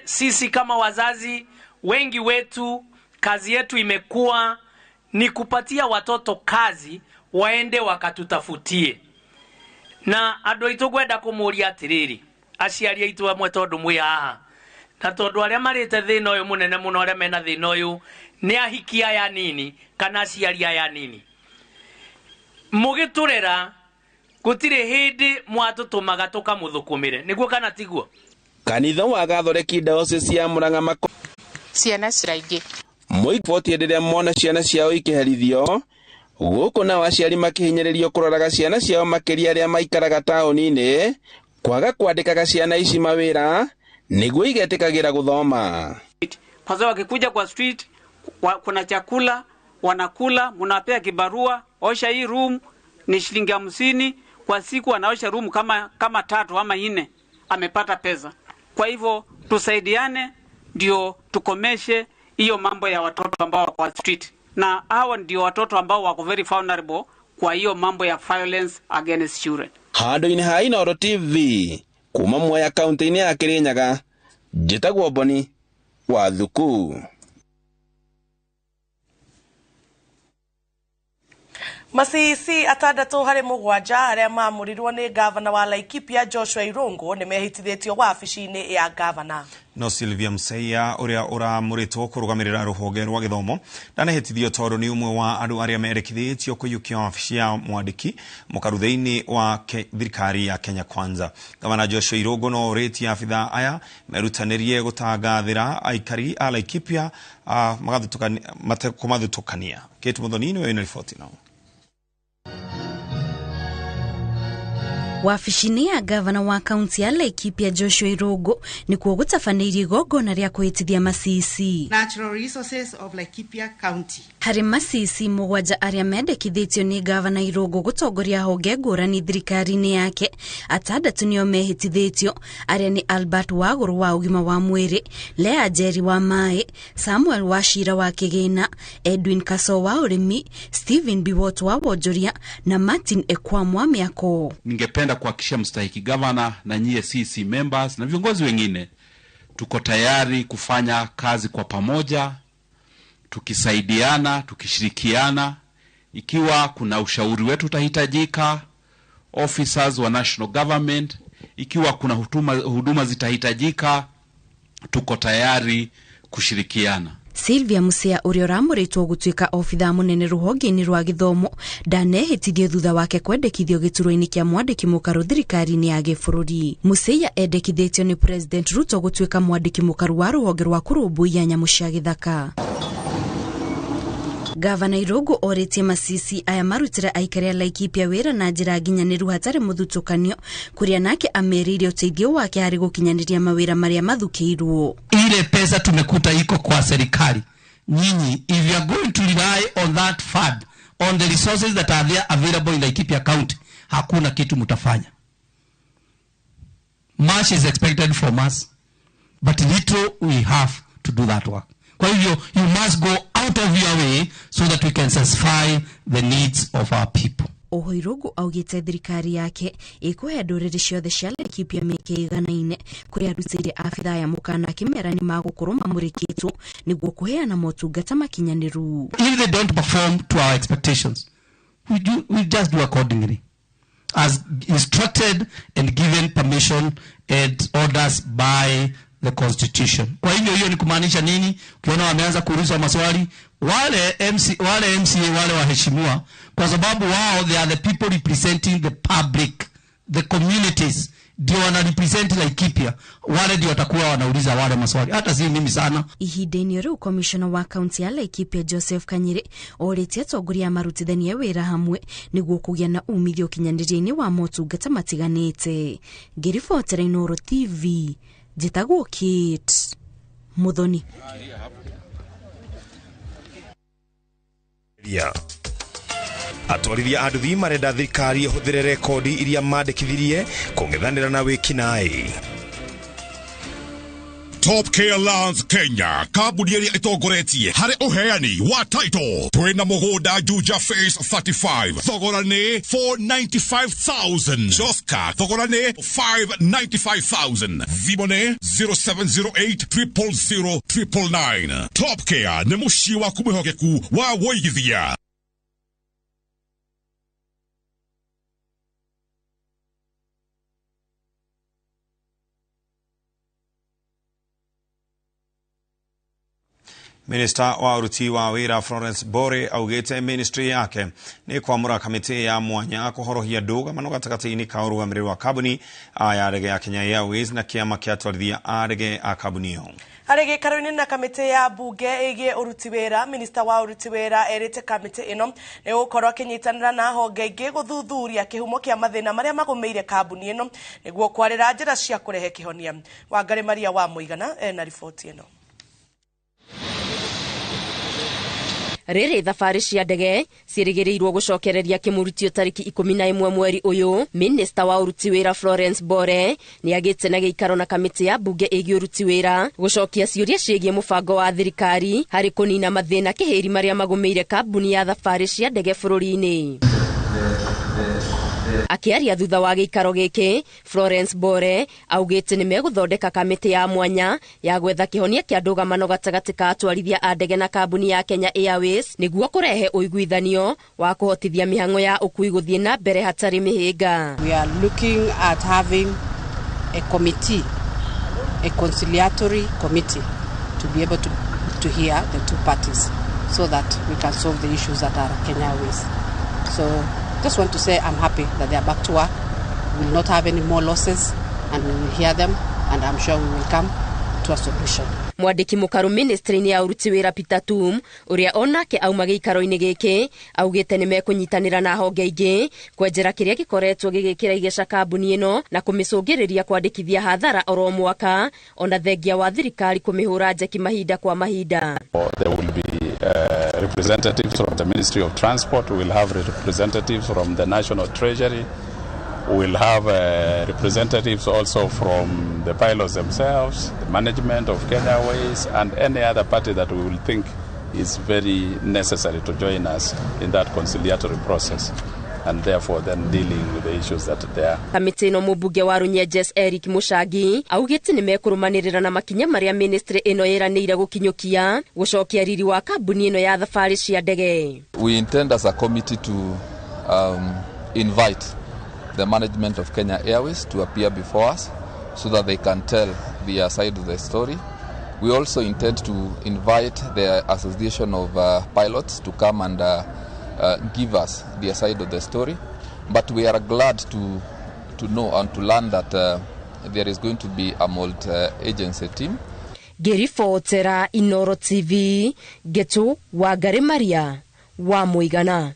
Sisi kama wazazi wengi wetu kazi yetu imekuwa ni kupatia watoto kazi waende wakatutafutie. Na andũ aitũ ngwenda kũmũria atĩrĩrĩ, aciari aitũ amwe tondũ mwĩ haha na tondũ arĩa marĩte thĩna ũyũ mũnene mũno, arĩa mena thĩna ũyũ nĩ ahiki aya nini kana aciari aya nini, mũgĩtũrera gũtirĩ hĩndĩ mwatũtũmaga tũkamũthũkũmĩre, nĩguo kana tiguo? Kanitha wa Gathoreki Diocese ya Murang'a ciana ciraingĩ moiboti rĩrĩa mona ciana ciao ikĩherithio gũkũ nao aciari makĩhinyĩrĩrio kũroraga ciana ciao makĩria arĩa maikaraga taũni-inĩ kwaga kwandĩkaga ciana ici mawĩra nĩguo igetĩkagĩra gũthoma. Kwa sababu wakikuja kwa street kuna chakula wanakula, mnawapea kibarua, osha hii room ni shilingi 50 kwa siku, anaosha room kama 3 ama 4, amepata pesa. Kwa hivyo tusaidiane ndio tukomeshe hiyo mambo ya watoto ambao wako kwa street, na hawa ndio watoto ambao wako very vulnerable kwa hiyo mambo ya violence against children. Handũ-inĩ ha Inooro TV kuma Mwea kaunti-inĩ ya Kirinyaga, njĩtagwo Boni wa Thuku. Masisi atandatũ harĩ mũgwanja arĩa maamũrirwo nĩ gavana wa Laikipia Joshua Irungu nĩ mehĩtithĩtio wabici-inĩ ya gavana. No Sylvia Museia ũrĩa ũramũrĩtwo kũrũgamĩrĩra rũhonge rwa gĩthomo ndanehĩtithio tondũ nĩ ũmwe wa andũ arĩa merĩkithĩtio kũiyũkia wabici ya mwandĩki mũkaru thĩinĩ wa thirikari ya Kenya Kwanza. Gavana Joshua Irungu no orĩtie abithaa aya merutanĩrie gũtangathĩra aikari a Laikipia kũmathutũkania. Kate Muthoni nĩwe wĩna riboti ĩno. Wabici-inĩ ya gavana wa kaunti ya Laikipia Joshua Irungu nĩkuo gũtabanĩirie igongona rĩa kwĩhĩtithia Masisi. Natural resources of Laikipia County. Harĩ Masisi mũgwanja arĩa mendekithĩtio nĩ gavana Irungu gũtongoria honge ngũrani thirikari-inĩ yake, atandatũ nĩo mehĩtithĩtio arĩa nĩ Albert Wagũrũ wa ũgima wa mwĩrĩ, Lea Njeri wa maĩ, Samuel Wachira wa kĩgĩna, Edwin Kaso wa ũrĩmi, Stephen Biwott wa wonjoria na Martin Ekwam wa mĩako. Ningependa kuhakikishia mstahiki gavana na nyie CC members na viongozi wengine, tuko tayari kufanya kazi kwa pamoja, tukisaidiana, tukishirikiana. Ikiwa kuna ushauri wetu utahitajika, officers wa national government, ikiwa kuna huduma zitahitajika, tuko tayari kushirikiana. Sylvia Musia ũrĩa ũramũrĩtwo gũtuĩka obithaa mũnene rũhonge-inĩ rwa gĩthomo ndanehĩtithio thutha wake kwendekithio gĩturwa-inĩ kĩa mwandĩki mũkaru thirikari-inĩ ya gĩbũrũri. Musia endekithĩtio nĩ President Ruto gũtuĩka mwandĩki mũkaru wa rũhonge rwa kũrũmbũiya nyamũ cia gĩthaka. Gavana Irungu orĩtie Masisi aya marutĩre aikari a Laikipia wĩra na njĩra nginyanĩru hatarĩ mũthutũkanio, kũrĩa nake amerĩire ũteithio wake harĩ gũkinyanĩria mawĩra marĩa mathukĩirwo. Ile pesa tumekuta iko kwa serikali, nyinyi if you are going to rely on that fund, on the resources that are there available in Laikipia County, hakuna kitu mtafanya. Much is expected from us, but little we have to do that work. Kwa hivyo you must go out of your way so that we can satisfy the needs of our people. Oho Irungu augĩte thirikari yake ĩkũhe ndũrĩrĩ ciothe cia Laikipia mĩeke ĩiganaine kũrĩa arutĩire abithaa ya mũkana akĩmera nĩ magũkorwo mamũrĩkĩtwo nĩguo kũheana motungata makinyanĩru. If they don't perform to our expectations, we just do accordingly as instructed and given permission and orders by the constitution. Kwa hivyo hiyo ni kumaanisha nini? Ukiona wameanza kuuliza maswali wale MC, wale MCA wale waheshimiwa, kwa sababu wao they are the people representing the public, the communities, ndio wana represent Laikipia, wale ndio watakuwa wanauliza wale maswali, hata si mimi sana. Ihinda-inĩ rĩu komishona wa kaunti ya Laikipia Joseph Kanyiri orĩtie atongoria marutithanie wĩra hamwe nĩguo kũgĩa na umithio ũkinyanĩria-inĩ wa motungata matiganĩte. Ngĩribotera Inooro TV, njĩtagwo Kate Muthoni. Atwarithia a nduthi marenda thirikari ĩhũthĩre rekodi iria mandĩkithirie kũng'ethanĩra na wĩkinaĩ. Top Care Lands Kenya, kambuni ĩrĩa ĩtongoretie harĩ ũheani wa title. Twĩna mũgũnda Juja Phase 35, thogora nĩ 495,000. Joska, thogora nĩ 595,000. Thimũ nĩ 0708 000 999. Top Care nĩ mũciĩ waku mwĩhokeku wa wũigithia. Minister wa uruti wa wira Florence Bore augite ministry yake ni kwamura kamiti ya mwanya kuhorohia ndũgamano gatagatĩ-inĩ ka ũrũgamĩrĩri wa kambuni ya ndege ya Kenya Airways na kĩama kĩa atwarithia a ndege a kambuni ĩyo. Harĩ gĩikaro-inĩ na kamĩtĩ ya mbunge ĩgiĩ ũruti wĩra, minista wa ũruti wĩra erĩte kamĩtĩ ĩno nĩ gũkorwo akĩnyitanĩra na honge ingĩ gũthuthuria kĩhumo kĩa mathĩna marĩa magũmĩire kambuni ĩno nĩguo kwarĩra njĩra cia kũrehe kĩhonia. Wangarĩ Maria wa Mũigana ena riboti ĩno. Rĩrĩ thabarĩ cia ndege ciĩrĩgĩrĩirwo gũcokereria kĩmurutio tarĩki 11 mweri ũyũ. Minista wa ũruti wĩra Florence Bore nĩagĩte na gĩikaro na kamĩtĩ ya mbunge ĩgiĩ ũruti wĩra gũcokia ciũria ciĩgiĩ mũbango wa thirikari harĩ kũnina mathĩna kĩhĩri marĩa magũmĩire kambuni ya thabarĩ cia ndege bũrũri-inĩ. Akĩaria thutha wa gĩikaro gĩkĩ, Florence Bore augĩte nĩ megũthondeka kamĩtĩ ya mwanya ya gwetha kĩhonia kĩa ndũgamano gatagatĩ ka atwarithia a ndege na kambuni ya Kenya Airways nĩguo kũrehe ũiguithanio wa kũhotithia mĩhang'o ya ũkui gũthiĩ na mbere hatarĩ mĩhĩnga. We are looking at having a committee, a conciliatory committee, to be able to hear the two parties so that we can solve the issues that are Kenya Airways. So just want to say I'm happy that they are back to work. We will not have any more losses and we will hear them, and I'm sure we will come to a solution. Mwandĩki mũkaru ministry-inĩ ya ũruti wĩra Peter Tum ũrĩa onake auma gĩikaro-inĩ gĩkĩ augĩte nĩ mekũnyitanĩra na honge ingĩ kwenjera kĩrĩa gĩkoretwo gĩgĩkĩra igeca kambuni ĩno na kũmĩcũngĩrĩria kwandĩkithia hathara oro mwaka ona thengia wa thirikari kũmĩhũra njeki mahinda kwa mahinda. There will be representatives from the Ministry of Transport, we will have representatives from the National Treasury, we will have representatives also from the pilots themselves, the management of Kenya Airways, and any other party that we will think is very necessary to join us in that conciliatory process, and therefore then dealing with the issues that there are. Kamĩtĩ ĩno mũmbunge wa Runyenjes Eric Mũcangi augĩte nĩ mekũrũmanĩrĩra na makinya marĩa ministry ĩno ĩranĩire gũkinyũkia gũcokia riri wa kambuni ĩno ya thabarĩ cia ndege. We intend as a committee to invite the management of Kenya Airways to appear before us so that they can tell their side of the story. We also intend to invite the Association of Pilots to come and give us their side of the story. But we are glad to know and to learn that there is going to be a multi-agency team. Ngĩribotera Inooro TV, Ngetu Wangari Maria wa Mũigana.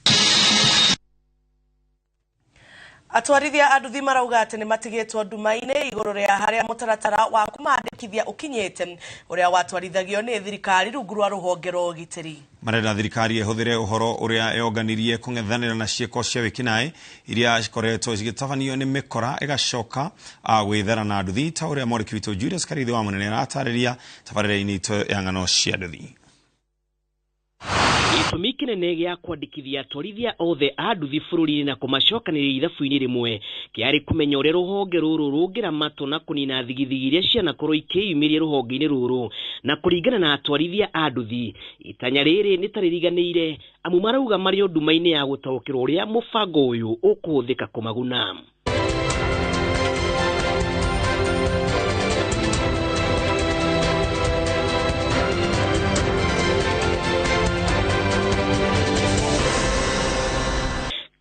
Atwarithia a nduthi marauga atĩ nĩ matigĩtwo nduma-inĩ igũrũ rĩa harĩa mũtaratara wa kũmandĩkithia ũkinyĩte ũrĩa watwarithagio nĩ thirikari rungu rwa rũhonge rwa ũgitĩri. Marenda thirikari ĩhũthĩre ũhoro ũrĩa yonganirie kũng'ethanĩra na ciĩko cia wĩkinaĩ iria cikoretwo cigĩtabanio nĩ mĩkora ĩgacoka gwĩthara na nduthi ta ũrĩa mwandĩki witũ Julius Karithi wa Mũnene aratarĩria tabarĩra-inĩ itũ ya ng'ano cia nduthi. Gĩtũmi kĩnene gĩa kwandĩkithia atwarithia othe a nduthi bũrũri-inĩ na kũmacokanĩrĩria ithabu-inĩ rĩmwe kĩarĩ kũmenya ũrĩa rũhonge rũrũ rũngĩramatwo na kũnina thigithigi iria cianakorwo ikĩyumĩria rũhonge-inĩ rũrũ. Na kũringana na atwarithia a nduthi, itanya rĩrĩ nĩ ta rĩriganĩire amu marauga marĩ o nduma-inĩ ya gũtaũkĩrwo ũrĩa mũbango ũyũ ũkũhũthĩka kũmaguna.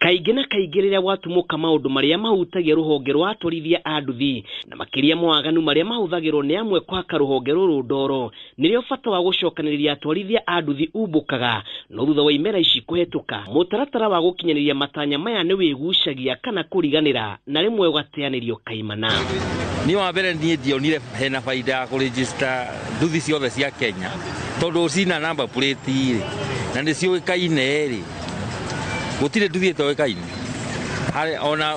Kaingĩ na kaingĩ rĩrĩa gwatumũka maũndũ marĩa mahutagia rũhonge rwa atwarithia a nduthi na makĩria mawaganu marĩa mahũthagĩrwo nĩ amwe kũhaka rũhonge rũrũ ndoro, nĩrĩo bata wa gũcokanĩrĩria atwarithia a nduthi umbũkaga. No thutha wa imera ici kũhetũka, mũtaratara wa gũkinyanĩria matanya maya nĩ wĩgucagia kana kũriganĩra na rĩmwe ũgateanĩrio kaimana. Niĩ wa mbere niĩ ndionire hena baida ya kũregister nduthi ciothe cia Kenya tondũ cina number plate rĩ na nĩ ciũĩkaine rĩ, gũtirĩ nduthi ĩtoĩkaine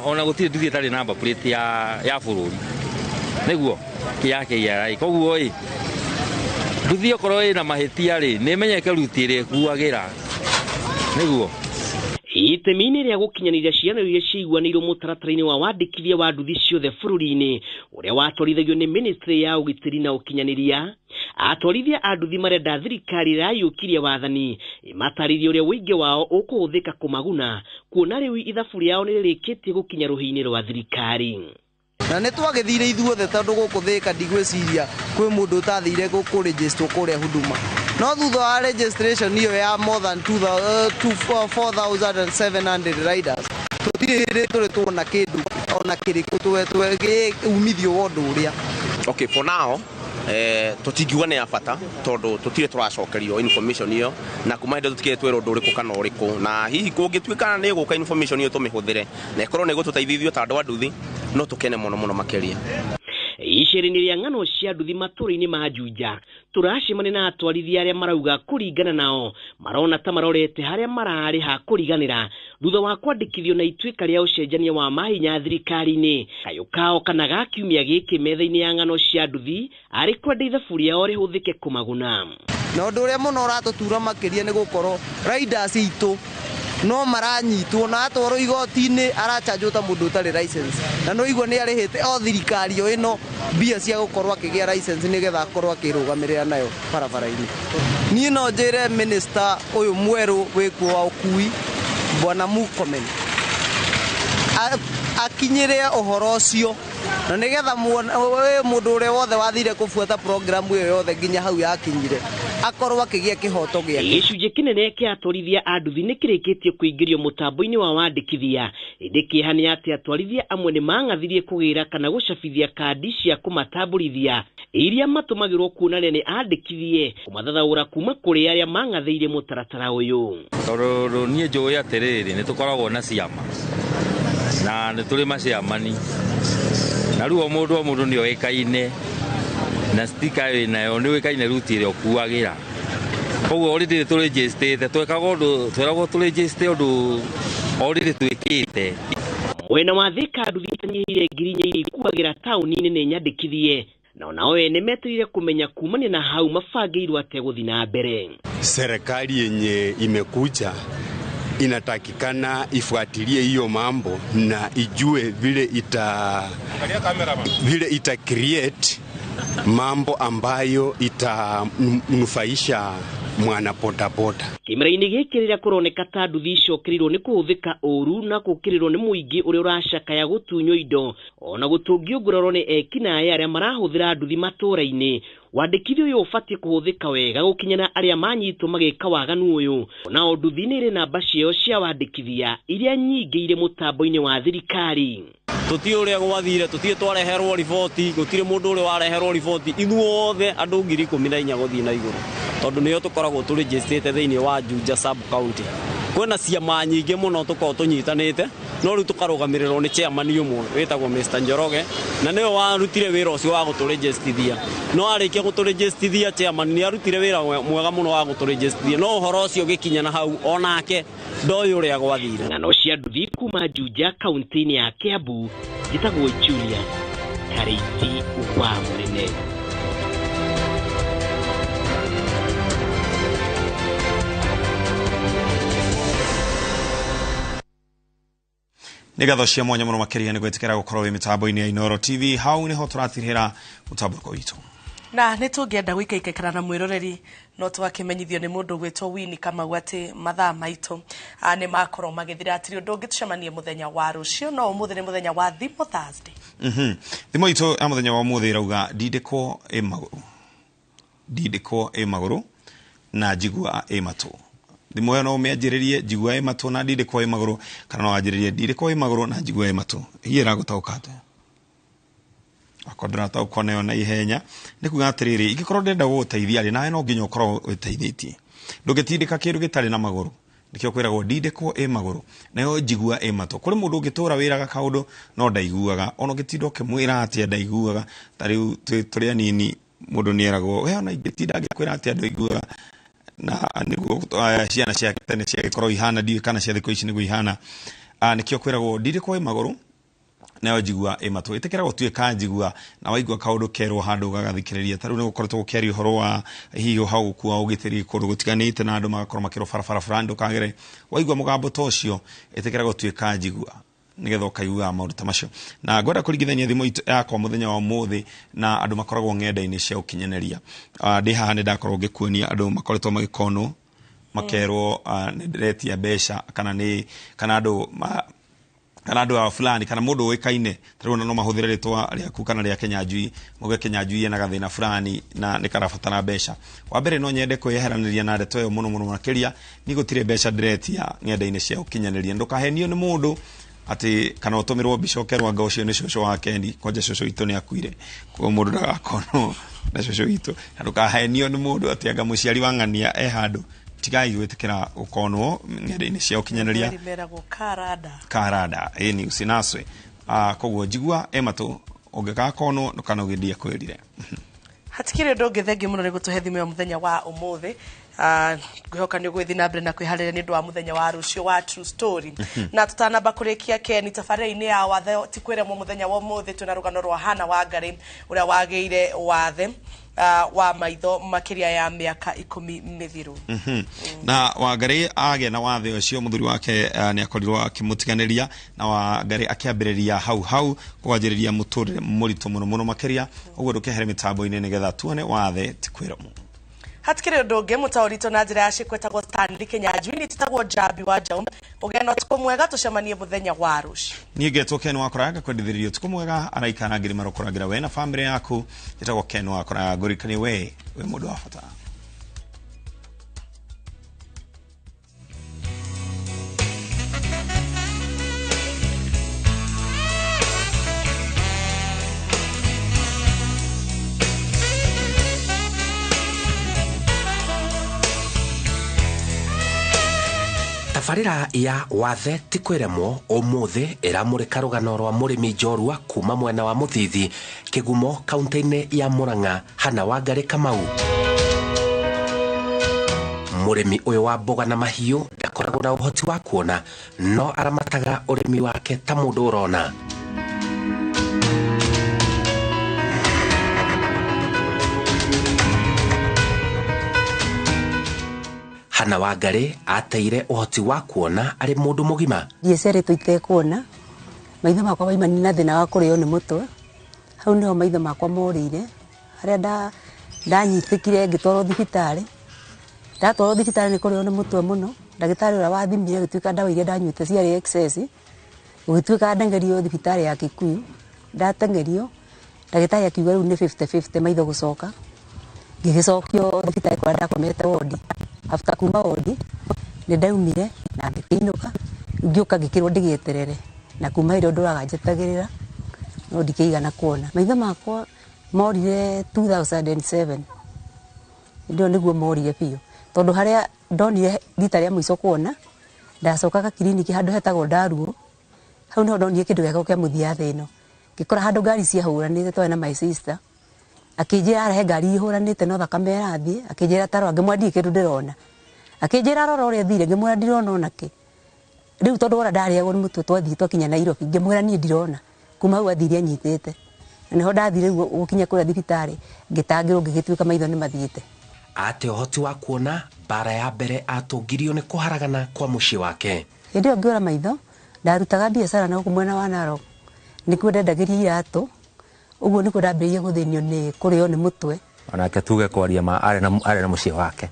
ona gũtirĩ nduthi ĩtarĩ number plate ya bũrũri nĩguo ya KRA. Koguo ĩ nduthi okorwo ĩna mahĩtia rĩ nĩ ĩmenyeke ruti ĩrĩa ĩkuagĩra nĩguo. Itemi-inĩ rĩa gũkinyanĩria ciana iria ciaiguanĩirwo mũtaratara-inĩ wa wandĩkithia wa nduthi ciothe bũrũri-inĩ ũrĩa watwarithagio nĩ ministry ya ũgitĩri na ũkinyanĩria, atwarithia a nduthi marenda thirikari ĩrayũkirie wathani ĩmatarĩrie ũrĩa ũingĩ wao ũkũhũthĩka kũmaguna, kuona rĩu ithabu rĩao nĩ rĩrĩkĩtie gũkinya rũhĩ-inĩ rwa thirikari. Na nĩ twagĩthire ithuothe tondũ gũkũ Thĩka ndigwĩciria kwĩ mũndũ ũtathire kũregister kũrĩa Huduma. No thutha wa registration iyo ya more than 4700 riders tũtirĩ hĩndĩ tũrĩ tuona kĩndũ ona kĩrĩkũ umithio wa ũndũ ũrĩa. Okay, for now tũtingiuga nĩ ya bata tondũ tũtirĩ tũracokerio information iyo na kuma hĩndĩ tũtikĩrĩ twerwo ũndũ ũrĩkũ kana ũrĩkũ, na hihi kũngĩtuĩka nĩ gũka information iyo tũmĩhũthĩre na ĩkorwo nĩ ĩgũtũteithia ithuĩ ta andũ a nduthi no tũkene mũno mũno makĩria. Icera-inĩ rĩa ng'ano cia nduthi matũũra-inĩ ma Juja tũracemania na atwarithia arĩa marauga kũringana nao marona ta marorete harĩa mararĩ ha kũriganĩra thutha wa kwandĩkithio na ituĩka rĩa ũcenjania wa mahinya thirikari-inĩ. Kayũ kao kana ga kiumia gĩkĩ metha-inĩ ya ng'ano cia nduthi arĩ kwenda ithabu rĩao rĩhũthĩke kũmaguna. Na ũndũ ũrĩa mũno ũratũtura makĩria nĩ gũkorwo riders itũ no maranyitwo na atwarwo igoti-inĩ arachanjwo ta mũndũ ũtarĩ license, na no igua nĩ arĩhĩte o thirikari o ĩno mbia cia gũkorwo akĩgĩa license nĩgetha akorwo akĩrũgamĩrĩra nayo barabara-inĩ. Niĩ no njĩre minister ũyũ mwerũ wĩkuo wa ũkui Bwana Murkomen akinyĩre ũhoro ũcio na nĩgetha mũndũ ũrĩa wothe wathire kũbuata programu ĩyo yothe nginya hau yakinyire akorwo akĩgĩa kĩhoto gĩake. Gĩcunjĩ kĩnene kĩa atwarithia a nduthi nĩ kĩrĩkĩtie kũingĩrio mũtambo-inĩ wa wandĩkithia, ĩndĩ kĩeha nĩ atĩ atwarithia amwe nĩ mang'athirie kũgĩra kana gũcabithia kandi cia kũmatambũrithia iria matũmagĩrwo kuonania nĩ andĩkithie kũmathathaũra kuma kũrĩ arĩa mang'athĩire mũtaratara ũyũ. Tondũ niĩ njũĩ atĩrĩrĩ nĩ tũkoragwo na ciama na nĩ tũrĩ maciamani na rĩu o mũndũ nĩ oĩkaine na stika wĩnayo nĩ ũĩkaine ruti ĩrĩa ũkuagĩra. Koguo already tũrĩnjĩstĩte twekaga ũndũ tweragwo tũrĩnjĩste ũndũ already twĩkĩte. Mwena wa Thika nduthi itanyihĩire 4,000 iria ikuagĩra taũni-inĩ nĩ nyandĩkithie na onao ene metereire kũmenya kumania na hau mabangĩirwo atĩa gũthiĩ na mbere. Serikali yenye imekuja inatakikana ifuatilie hiyo mambo na ijue vile ita create mambo ambayo itamnufaisha mwana bodaboda. Kĩmera-inĩ gĩkĩ rĩrĩa kũroneka ta nduthi icokereirwo nĩ kũhũthĩka ũru na gũkĩrĩrwo nĩ mũingĩ ũrĩa ũracakaya gũtunywo indo ona gũtũngio nguraro nĩ ekinaĩ arĩa marahũthĩra nduthi matũũra-inĩ, wandĩkithia ũyũ ũbatiĩ kũhũthĩka wega gũkinyana arĩa manyitwo magĩka waganu ũyũ. Onao nduthi nĩ ĩrĩ namba ciao cia wandĩkithia iria nyingĩ irĩ mũtambo-inĩ wa thirikari. Tũtiĩ ũrĩa gwathire, tũtiĩ twareherwo riboti, gũtirĩ mũndũ ũrĩa wareherwo riboti, ithuothe andũ 14,000 gũthiĩ na igũrũ tondũ nĩo tũkoragwo tũrĩnjĩstĩte thĩinĩ wa Juja sub county. Kwĩna ciama nyingĩ mũno tũkoragwo tũnyitanĩte, no rĩu tũkarũgamĩrĩrwo nĩ chairman ũmwe wĩtagwo Mr Njoroge na nĩwe warutire wĩra ũcio wa gũtũrĩnjĩstithia. No arĩkia gũtũrĩnjĩstithia chairman nĩ arutire wĩra mwega mũno wa gũtũrĩnjĩstithia, no ũhoro ũcio ũgĩkinya na hau onake ndoĩ ũrĩa gwathire. Ng'ano cia nduthi kuma Juja kaunti-inĩ ya Kiambu, njĩtagwo Julius Karĩithi wa Mũnene. Nĩ ngatho cia mwanya mũno makĩria nĩ gwĩtĩkĩra gũkorwo wĩ mĩtambo-inĩ ya Inooro TV. Hau nĩho tũratirĩra mũtambũrũko witũ. Na nĩ tũngĩenda gũikaikaikara na mwĩroreri, no tũgakĩmenyithio nĩ mũndũ gwĩtwo Winnie Kamau atĩ mathaa maitũ nĩ makorwo magĩthira. Hatirĩ ũndũ ũngĩ, tũcemanie mũthenya wa rũciũ, no ũmũthĩ nĩ mũthenya wa Thimo Thursday. Thimo itũ ya mũthenya wa ũmũthĩ ĩrauga ndindĩkwo ĩ magũrũ, ndindĩkwo ĩ magũrũ na njigua ĩ matũ. Thimo ĩyo no ũmĩanjĩrĩrie njigua ĩ matũ na ndindĩkwo ĩ magũrũ, kana no wanjĩrĩrie ndindĩkwo ĩ magũrũ na njigua ĩ matũ. Hihi ĩragũtaũka atĩa? Akorwo ndũrataũkwo nayo na ihenya, nĩ kuga atĩrĩrĩ, ingĩkorwo ndĩrenda gũgũteithia rĩ, nawe no nginya ũkorwo wĩteithĩtie. Ndũngĩtindĩka kĩndũ gĩtarĩ na magũrũ. Nĩkĩo kwĩragwo ndindĩkwo ĩ magũrũ nayo njigua ĩ matũ. Kũrĩ mũndũ ũngĩtũra wĩraga kaũndũ no ndaiguaga, ona ũngĩtinda ũkĩmwĩra atĩa ndaiguaga. Ta rĩu tũrĩ anini, mũndũ nĩeragwo we ona ingĩtinda ngĩkwĩra atĩa ndũiguaga, na nĩguo ciana cia tene ciagĩkorwo ihana, ndiũĩ kana cia thikũ ici nĩguo ihana. Nĩkĩo kwĩragwo ndindĩkwo ĩ magũrũ nayo njigua ĩ matũ. Ĩtĩkĩra gũtuĩka njigua, na waigua kaũndũ kerwo handũ ũgagathikĩrĩria. Ta rĩu nĩ gũkoretwo gũkĩario ũhoro wa hihi hau gũkua ũgitĩri kũndũ gũtiganĩte, na andũ magakorwo makĩrwo barabara fulani ndũkagere. Waigua mũgambo ta ũcio, ĩtĩkĩra gũtuĩka njigua nĩgetha ũkaiguaga maũndũ ta macio. Na ngwenda kũringithania thimũ yakwa mũthenya wa ũmũthĩ na andũ makoragwo ng'enda-inĩ cia ũkinyanĩria. Ndĩ haha nĩ ndakorwo ngĩkuonia andũ makoretwo magĩkonwo, makerwo nĩ ndĩretia mbeca, kana nĩ kana andũ kana andũ a fulani, kana mũndũ ũĩkaine. Ta rĩu no mahũthĩre rĩtwa rĩaku kana rĩa Kĩnyanjui, mauge Kĩnyanjui ena gathĩna fulani na nĩ karabatara mbeca. Wa mbere no nyende kwĩyeheranĩria na ndeto ĩyo mũno mũno makĩria, niĩ gũtirĩ mbeca ndĩretia ng'enda-inĩ cia ũkinyanĩria. Ndũkahenio nĩ mũndũ atĩ kana ũtũmĩrwo mbica ũkerwo anga ũcio nĩ cũcũ wa Kendi, kwanja cũcũ witũ nĩ akuire, koguo mũndũ ndagakonwo na cũcũ witũ. Na ndũkahenio nĩ mũndũ atĩ anga mũciari wa ng'ania e handũ. Tigai gwĩtĩkĩra gũkonwo ng'enda-inĩ cia ũkinyanĩria. Meragwo karada. Karada ĩni usinaswe. Koguo njigua ĩ matũ, ũngĩgakonwo ndũkanogĩndie kwĩrire. Hatikĩrĩ ũndũ ũngĩ, thengiũ mũno nĩ gũtũhe thimũ ya mũthenya wa ũmũthĩ. Ngwĩhoka nĩ ũgũgĩthiĩ na mbere na kwĩharĩria nĩ ũndũ wa mũthenya wa rũciũ wa True Story. Na tũtanamba kũrĩkia, Ken, tabarĩra-inĩ ya wathe ti kwĩremwo, mũthenya wa ũmũthĩ twĩna rũgano rwa Hana Wangari ũrĩa wagĩire wathe wa maitho makĩria ya mĩaka 10 mĩthiru. Na Wangari agĩa na wathe ũcio, mũthuri wake nĩ akorirwo akĩmũtiganĩria, na Wangari akĩambĩrĩria hau hau kwanjĩrĩria mũtũrĩre mũritũ mũno mũno makĩria. Ũguo ndũkehere mĩtambo-inĩ nĩgetha tuone wathe ti kwĩremwo. Hatikĩrĩ ũndũ ũngĩ, mũtaũri na njĩra ya ciĩko etagwo Stanley Kĩnyanjui, nĩ tũtagwo Njambi wa Njaũ. Ũgĩe na ũtukũ mwega, tũcemanie mũthenya wa rũciũ. Niĩ ngetwo Ken Wakora, ngakwendithĩrĩria ũtukũ mwega. Araika arangĩri marokũrangĩra we na bamĩrĩ yaku. Njĩtagwo Ken Wakora, ngũririkanie we wĩ mũndũ wa bata. Tabarĩra ya wathe ti kwĩremwo ũmũthĩ ĩramũrĩka rũgano rwa mũrĩmi njorua kuma mwena wa Mũthithi, Kĩgumo, kaunti-inĩ ya Murang'a, Hana Wangari Kamau. Mũrĩmi ũyũ wa mboga na mahiũ ndakoragwo na ũhoti wa kuona, no aramataga ũrĩmi wake ta mũndũ ũrona. Hana Wangari ateire ũhoti wa kuona arĩ mũndũ mũgima. Ndiaciarĩtwo itekuona, maitho makwa maimanire na thĩna wa kũrĩo nĩ mũtwe. Hau nĩho maitho makwa morĩire, harĩa ndanyitĩkire ngĩtwarwo thibitarĩ. Ndatwarwo thibitarĩ nĩ kũrĩo nĩ mũtwe mũno. Ndagĩtarĩ ũrĩa wathimire agĩtuĩka ndawa iria ndanyuĩte ciarĩ excess, gũgĩtuĩka ndengerio thibitarĩ ya Kikuyu. Ndateng'erio, ndagĩtarĩ akiuga rĩu nĩ 50-50 maitho gũcoka. Ngĩgĩcokio thibitarĩ kũrĩa ndakomete wodi. After kuma wodi nĩ ndaumire na ngĩkĩinũka, ngĩũka ngĩkĩrwo ndĩgĩeterere, na kuma hĩndĩ ĩyo ndũraga njetagĩrĩra no ndikĩigana kuona. Maitho makwa morire 2007, hĩndĩ ĩyo nĩguo morire biũ, tondũ harĩa ndonire rita rĩa mũico kuona, ndacokaga kiriniki handũ hetagwo Ndaruo. Hau nĩho ndonire kĩndũ gĩakwa kĩa mũthia thĩ ĩno. Ngĩkora handũ ngari ciahũranĩte, twarĩ na my sister, akĩnjĩra arehe ngari ihũranĩte no thakame ĩrathiĩ, akĩnjĩra tarora, ngĩmwĩra ndirĩ kĩndũ ndĩrona. Akĩnjĩra rora ũrĩa thire, ngĩmwĩra ndirona ona kĩ. Rĩu tondũ wona ndarĩagwo nĩ mũtwe, twathiĩ twakinya Nairobi, ngĩmwĩra niĩ ndirona. Kuma hau athire anyitĩte, na nĩho ndathire rĩu gũkinya kũrĩa thibitarĩ, ngĩtangĩrwo ngĩgĩtuĩka maitho nĩ mathiĩte. Ate ũhoti wa kuona, mbara ya mbere atũngirio nĩ kũharagana kwa mũciĩ wake. Hĩndĩ ĩyo ngĩũra maitho, Ndarutaga biacara na gũkũ mwena wa Narok, nĩkuo ndendagĩria iratũ, ũguo nĩkuo ndambĩrĩirie gũthĩnio nĩ kũrĩo nĩ mũtwe. Onake tuge kwaria ma arĩ na mũciĩ wake,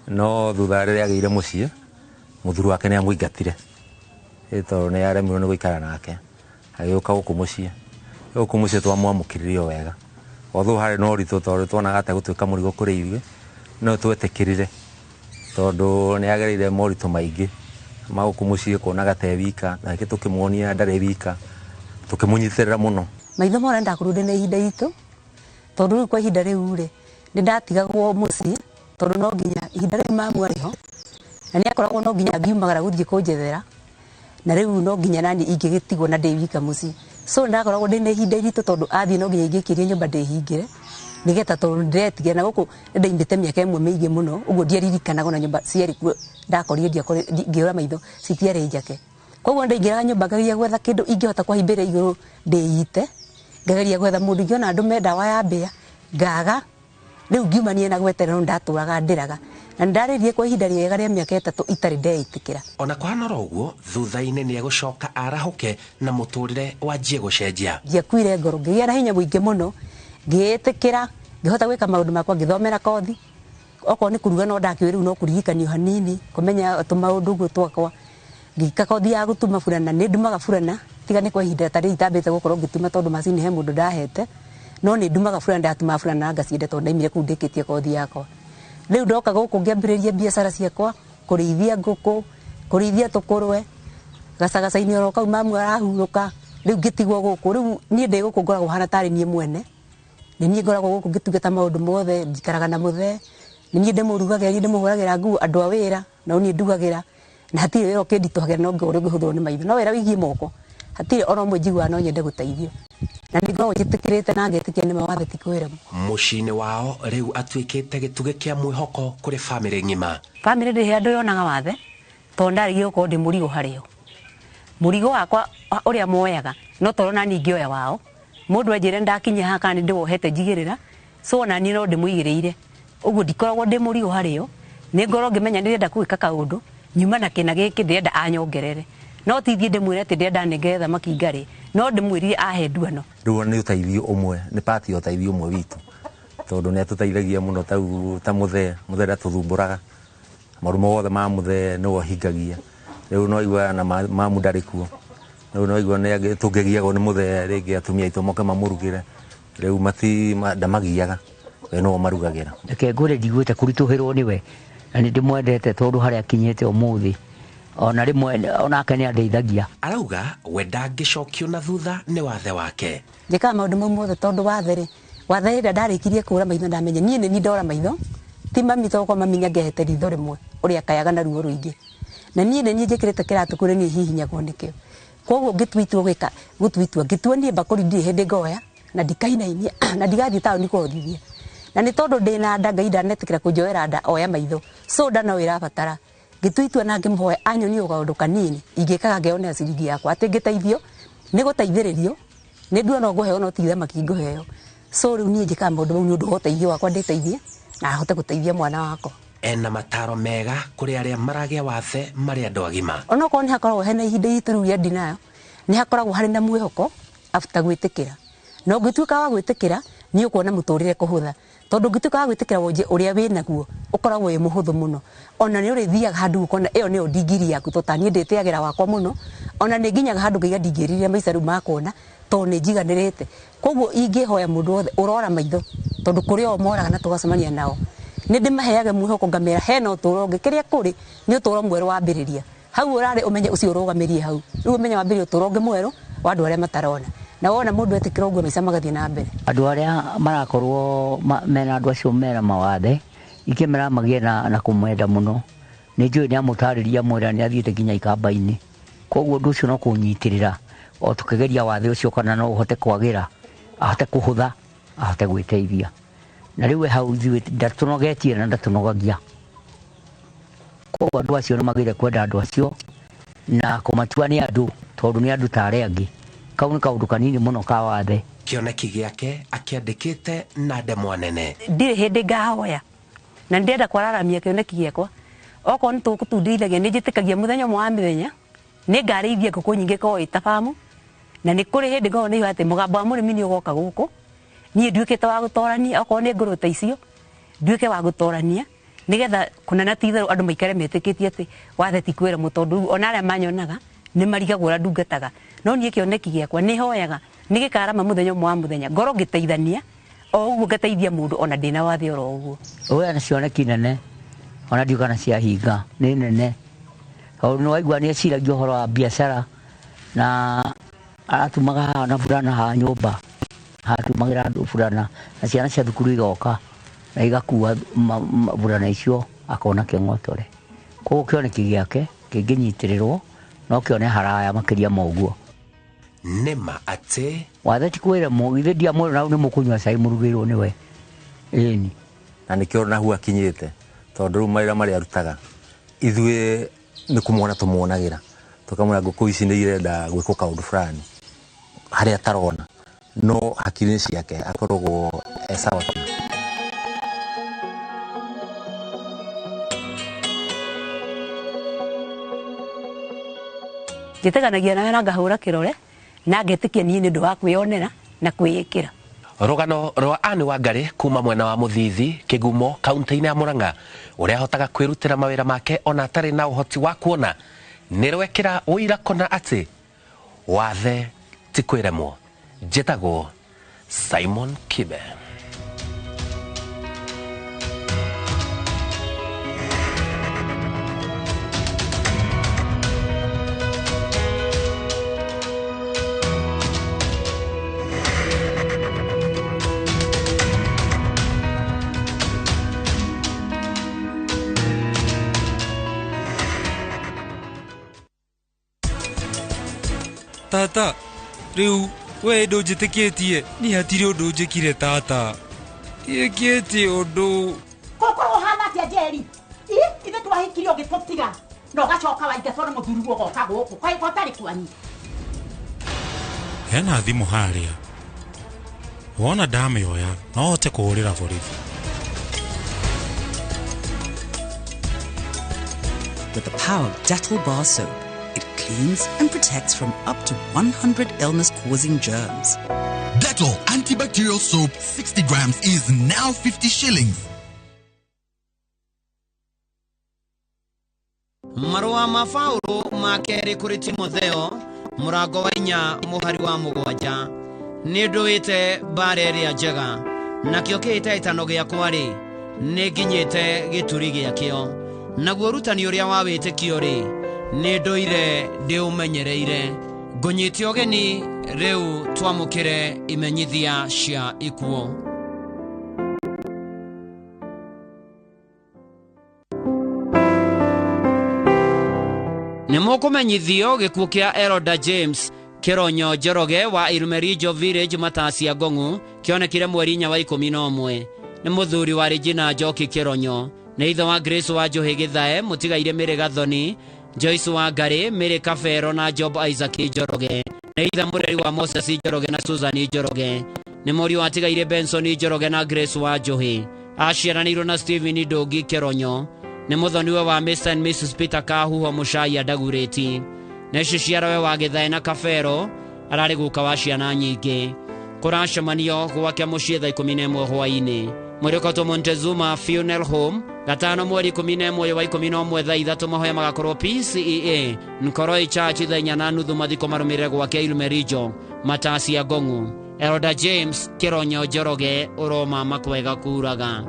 no thutha rĩrĩa agĩire mũciĩ mũthuri wake nĩ amũingatire tondũ nĩ aremirwo nĩ gũikara nake, agĩũka gũkũ mũciĩ. Gũkũ mũciĩ twamwamũkĩrire o wega, although harĩ na ũritũ tondũ tuonaga ta gũtuĩka mũrigo kũrĩ ithuĩ, no twetĩkĩrire tondũ nĩ agereire moritũ maingĩ ma gũkũ mũciĩ kuonaga ta e wika, nake tũkĩmuonia ndarĩ wika, tũkĩmũnyitĩrĩra mũno. Maitho mora ndakorirwo ndĩna ihinda iritũ tondũ rĩu kwa ihinda rĩu rĩ nĩ ndatigagwo mũciĩ tondũ no nginya ihinda rĩu mamu arĩ ho na nĩ akoragwo no nginya ngiumagara gũthiĩ kũnjethera, na rĩu no nginya nani ingĩgĩtigwo na ndĩ wika mũciĩ. So ndakoragwo ndĩna ihinda iritũ tondũ athiĩ no nginya ingĩkĩrie nyũmba ndĩhingĩre nĩgetha tondũ ndĩretigĩra, na gũkũ nĩndaimĩte mĩaka ĩmwe mĩingĩ mũno ũguo ndiaririkanaga na nyũmba ciarĩ kuo ndakorire ngĩũra maitho citiarĩ njake. Koguo ndaingĩraga nyũmba ngageria gwetha kĩndũ ingĩhota kũhaimbĩra igũrũ ndĩite, ngageria gwetha mũndũ ingĩona ndũme ndawa ya mbĩa ngaga. Rĩu ngiumania na gweterera no ndatũraga ndĩraga, na ndarĩrie kwa ihinda rĩega rĩa mĩaka 3 itarĩ ndeĩtĩkĩra. Ona kũhana oro ũguo thutha-inĩ nĩ egũcoka arahũke na mũtũrĩre wanjie gũcenjia. Ndiakuire ngoro, ngĩgĩa na hinya mũingĩ mũno, ngĩĩtĩkĩra, ngĩhota gwĩka maũndũ makwa, ngĩthomera kothi. Okorwo nĩ kũruga no ndakĩũĩ rĩu no kũririkanio hanini, kũmenya tũmaũndũ ũguo twakwa. Ngĩka kothi ya gũtuma burana, nĩ ndumaga burana, tiga nĩ kwa ihinda ta rĩrĩ itambĩte gũkorwo ngĩtuma tondũ macini he mũndũ ndahete, no nĩ ndumaga burana, ndatumaga burana na ngacienda tondũ ndaimire kũu ndĩkĩtie kothi yakwa. Rĩu ndoka gũkũ ngĩambĩrĩria biacara ciakwa, kũrĩithia ngũkũ, kũrĩithia tũkũrwe, gacagaca-inĩ oro kau mamu arahurũka, rĩu ngĩtigwo gũkũ. Rĩu niĩ ndĩ gũkũ ngoragwo hana tarĩ niĩ mwene, nĩ niĩ ngoragwo gũkũ ngĩtungata maũndũ mothe, njikaraga na mũthee, nĩ niĩ ndĩmũrugagĩra, niĩ ndĩmũhũragĩra nguo, andũ a wĩra nao niĩ ndugagĩra, na hatirĩ wĩra ũkĩnditũhagĩra no ũrĩa ũngĩhũthĩrwo nĩ maitho, no wĩra wĩgiĩ moko hatirĩ ona ũmwe njiguaga no nyende gũteithio, na nĩ ngoragwo njĩtĩkĩrĩte na ngetĩkia nĩ ma wathe ti kwĩremwo. Mũciĩ-inĩ wao rĩu atuĩkĩte gĩtugĩ kĩa mwĩhoko kũrĩ bamĩrĩ ng'ima. Bamĩrĩ ndĩrĩ andũ yonaga wathe tondũ ndarĩgie gũkorwo ndĩ mũrigo harĩo. Mũrigo wakwa ũrĩa moyaga no tondũ nani ingĩoya wao, mũndũ anjĩre ndakinya haha kana nĩ ndĩwohete njigĩrĩra, so ona niĩ no ndĩmũigĩrĩire. Ũguo ndikoragwo ndĩ mũrigo harĩo, nĩ ngorwo ngĩmenya ndĩrenda gwĩka kaũndũ nyuma na kĩna gĩkĩ ndĩrenda anyongerere, no ti thiĩ ndĩmwĩre atĩ ndĩrenda nengere thamaki ngarĩ, no ndĩmwĩrire ahe nduano. Rĩu nĩ ũteithio ũmwe, nĩ part ya ũteithio ũmwe witũ tondũ nĩ atũteithagia mũno ta mũthee, mũthee ndatũthumbũraga, maũndũ mothe ma mũthee nĩwe ũhingagia. Rĩu no aigua na mamu ndarĩ kuo, rĩu no aigua nĩ tũngĩgiagwo nĩ mũthee rĩngĩ atumia aitũ moke mamũrugĩre, rĩu ndamagiaga, we nĩwe ũmarugagĩra. Reke ngwĩre ndiguĩte kũritũhĩrwo nĩwe, na nĩ ndĩmwendete tondũ harĩa akinyĩte ũmũthĩ ona rĩmwe onake nĩ andeithagia. Arauga we ndangĩcokio na thutha nĩ wathe wake. Njĩkaga maũndũ mau mothe tondũ wathe rĩ, wathe rĩrĩa ndarĩkirie kũra maitho ndamenya niĩ nĩ niĩ ndora maitho, ti mami tondũ kwa mami nĩangĩahete ritho rĩmwe ũrĩa akayaga na ruo rũingĩ, na niĩ nĩ niĩ njĩkĩrĩte kĩratũ kũrĩ niĩ hihinyagwo nĩkĩo. Koguo ngĩtua itua gwĩka gũtua itua, ngĩtua niĩ mbakũri ndirĩ hĩndĩ ngoya na ndikainainia na ndigathiĩ taũni kũhothithia, na nĩ tondũ ndĩna nda Ngai ndanetĩkĩra kũnjoera nda oya maitho, so nda no ĩrabatara. Ngĩtua itua na ngĩmũhoya anyonie kaũndũ kanini ingĩkaga ngeyonera ciringi yakwa, atĩ ngĩteithio nĩ gũteithĩrĩrio nĩ ndua no ngũheo no ti thamaki ngũheo. So rĩu niĩ njĩkaga maũndũ mau nĩ ũndũ wa ũteithio wakwa ndĩteithie na ahote gũteithia mwana wakwa. Ena mataro mega kũrĩ arĩa maragĩa wathe marĩ andũ agima. Onokorwo nĩ hakoragwo hena ihinda iritũ rĩu rĩa ndinayo, nĩ hakoragwo harĩ na mwĩhoko after gwĩtĩkĩra, na ũngĩtuĩka wa gwĩtĩkĩra nĩ ũkuona mũtũrĩre kũhũtha, tondũ ũngĩtuĩka wa gwĩtĩkĩra wonje ũrĩa wĩnaguo ũkoragwo wĩ mũhũthũ mũno, ona nĩ ũrĩthiaga handũ ũkona ĩyo nĩyo ndigiri yaku, tondũ ta niĩ ndĩtĩagĩra wakwa mũno, ona nĩ nginyaga handũ ngaiga ndingĩririre maica rĩu makuona tondũ nĩ njiganĩrĩte. Koguo ingĩhoya mũndũ wothe ũrora maitho, tondũ kũrĩ o moraga na tũgacemania nao, nĩ ndĩmaheage mwĩhoko ngamera hena ũtũũro ũngĩ, kĩrĩa kũrĩ nĩ ũtũũro mwerũ wambĩrĩria hau ũrarĩ ũmenye ũcio ũrũgamĩrie hau, rĩu ũmenye wambĩrĩria ũtũũro ũngĩ mwerũ wa andũ arĩa matarona, na wona mũndũ etĩkĩra ũguo maica magathiĩ na mbere. Andũ arĩa marakorwo mena andũ acio mena mawathe ikĩmera magĩe na kũmwenda mũno, nĩ njũĩ nĩ amũtarĩria mwĩra nĩ athiĩte nginya ikamba-inĩ, koguo ũndũ ũcio no kũnyitĩrĩra o tũkĩgeria wathe ũcio kana no ũhote kwagĩra, ahote kũhũtha, ahote gwĩteithia. Na rĩu we hau ithuĩ ndatũnogetie na ndatũnogagia, koguo andũ acio nĩ magĩrĩire kwenda andũ acio na kũmatua nĩ andũ tondũ nĩ andũ ta arĩa angĩ. Kau nĩ kaũndũ kanini mũno ka wathe. Kĩoneki gĩake akĩandĩkĩte na ndemwa nene. Ndirĩ hĩndĩ ngahoya na ndĩrenda kwararamia kĩoneki gĩakwa, okorwo nĩ tũgũtundithagia nĩ njĩtĩkagia mũthenya ũmwe wa mĩthenya Nĩ ngarĩithie ngũkũ nyingĩ korwo ĩ ta bamu na nĩ kũrĩ hĩndĩ ngorwo nĩ atĩ mũgambo wa mũrĩmi nĩ ũgoka gũkũ niĩ nduĩkĩte wa gũtorania okorwo nĩ ngũrũ ta icio nduĩke wa gũtorania nĩgetha kũnana ti itherũ andũ maikare metĩkĩtie atĩ wathe ti kwĩremwo tondũ ona arĩa manyonaga nĩ marigagwo ũrĩa ndungataga no niĩ kĩoneki gĩakwa nĩ hoyaga nĩ gĩkarama mũthenya ũmwe wa mũthenya ngorwo ngĩteithania o ũguo ngateithia mũndũ ona ndĩna wathe oro ũguo. Ũyũ na cioneki nene ona ndiũ kana ciahinga nĩ nene tondũ nĩ waigua nĩ eciragia ũhoro wa biacara na aratumaga haha na burana haha nyũmba hatumagĩra andũ burana na ciana cia thukuru igoka na igakua burana icio akona kĩng'otore. Koguo kĩoneki gĩake kĩngĩnyitĩrĩrwo no kĩone haraya makĩria ma ũguo. Nĩma atĩ wathe ti kwĩremwo githĩ ndiamwĩra na nĩ mũkũnyua cai mũrugĩirwo nĩwe ĩni na nĩkĩo nahu akinyĩte tondũ rĩu mawĩra marĩa arutaga ithuĩ nĩ kũmwona tũmuonagĩra tũkamwĩra ngũkũ ici nĩ irenda gwĩkwo kaũndũ fulani harĩa atarona no hakiri-inĩ ciake akoragwo e sawa biũ. Njĩtĩkanagia nawe na ngahũra kĩrore na ngetĩkia niĩ nĩ ũndũ wa kwĩyonera na kwĩĩkĩra. Rũgano rwa Anne Wangari kuma mwena wa Mũthithi Kĩgumo kaunti-inĩ ya Murang'a ũrĩa ahotaga kwĩrutĩra mawĩra make ona atarĩ na ũhoti wa kuona nĩ rwekĩra ũira kũna atĩ wathe ti kwĩremwo. Njĩtagwo Simon Kibe. Tata, rĩu we ndũnjĩtĩkĩtie niĩ hatirĩ ũndũ njĩkire tata ndiĩkĩte ũndũ. Gũkorwo ũhana atĩa Njeri? Ithe twahikire ũgĩtũtiga na ũgacoka waingatwo nĩ mũthuriguo ũgoka gũkũ kaĩ gũtarĩ kwanyu. Hena thimũ harĩa wona ndamĩoya no hote kũhũrĩra borithi. With the power of Dettol bar soap, it cleans and protects from up to 100 illness-causing germs. Dettol antibacterial soap 60 grams is now 50 shillings. Marũa ma Paũlũ ma kerĩ kũrĩ Timotheo mũrango wa 4 mũhari wa 7 nĩ ndũĩte mbara ĩrĩa njega nakĩo kĩhĩtahĩtano gĩakwa-rĩ nĩ nginyĩte gĩturi gĩakĩo naguo ũrutani ũrĩa wa wĩtĩkio-rĩ nĩ ndũire ndĩũmenyereire. Ngũnyite ũgeni rĩu twamũkĩre imenyithia cia ikuũ. Nĩ mũkũmenyithio gĩkuũ kĩa Elder James Kĩronyo Njoroge wa Irumerijo Village Matasia Ngong'u kĩonekire mweri 4 wa 11. Nĩ mũthuri wa Regina Njoki Kĩronyo, nĩ ithe wa Grace wa Njohi Gĩthae, mũtigaire Mary Gathoni, Joyce wa Ngari, Mary Kabero na Job Isaac Njoroge, nĩ ithe mũreri wa Moses Njoroge na Susan Njoroge, nĩ mũriũ wa tigaire Benson Njoroge na Grace wa Njohi. Aciaranĩirwo na Stephen Ndũngi Kĩronyo, nĩ mũthoniwe wa Mr and Mrs Peter Kahuho Mũcaia Ndagurĩti, nĩ ciciarawe wa Gĩthae na Kabero, ararĩ guka wa ciana nyingĩ. Kũracemanio gwake mũciĩ thaa 11 hwaĩ-inĩ. Mwĩrĩkotwo Montezuma Funeral Home gatano mweri 11 wa 11 thaa 3 mahoya magakorwo PCEA Nkoroi Church thaa 4:30 mathiko marũmĩrĩre gwake Irumerijo Matasia Ngong'u. Elder James Kĩronyo Njoroge ũroma makwega kuraga.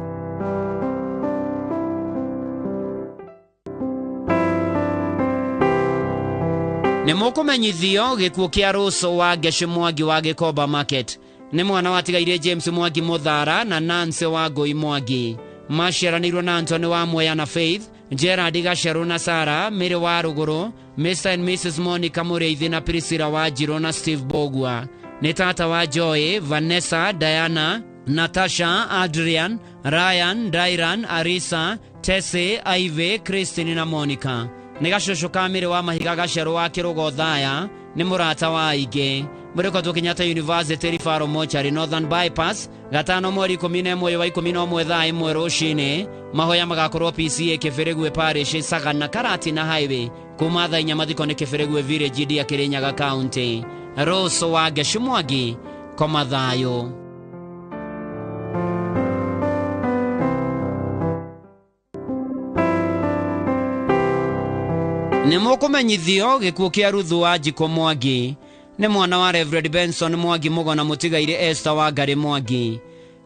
Nĩ mũkũmenyithio gĩkuũ kĩa Rose wa Ngeci Mwangi wa Gĩkomba Market. Nĩ mwana watigaire James Mwangi Mũthara na Nancy wa Ngũi Mwangi. Maciaranĩirwo na Anthony wa Mwea na Faith, Gerard Gacerũ na Sarah, Mary wa Rũgũrũ, Mr and Mrs Monica Mũrĩithi na Priscilla wa Njirũ na Steve Bogua. Nĩ tata wa Joy, Vanessa, Diana, Natasha, Adrian, Ryan, Dairan, Arisa, Tesse, Ivy, Christine na Monica. Nĩ gacũcũ ka mĩrĩ wa mahiga gacerũ wa kĩrũgo thaya nĩ mũrata wa aingĩ. Mũrĩkotwo Kenyatta University Referral Mortuary Northern Bypass gatano mweri 11 wa 11 thaa 1 rũcinĩ. Mahoya magakorwo PCA Kĩbĩrĩgwe Parish Sagana Karatina Highway kuma thaa 4 mathiko nĩ Kĩbĩrĩgwe Village Ndia Kirinyaga County. Rose wa Ngecu Mwangi koma thayũ. Nĩ mũkũmenyithio gĩkuũ kĩa Ruthu wa Njikũ Mwangi nĩ mwana wa Reverend Benson Mwangi Mũgona mũtigaire Esther wa Ngarĩ Mwangi.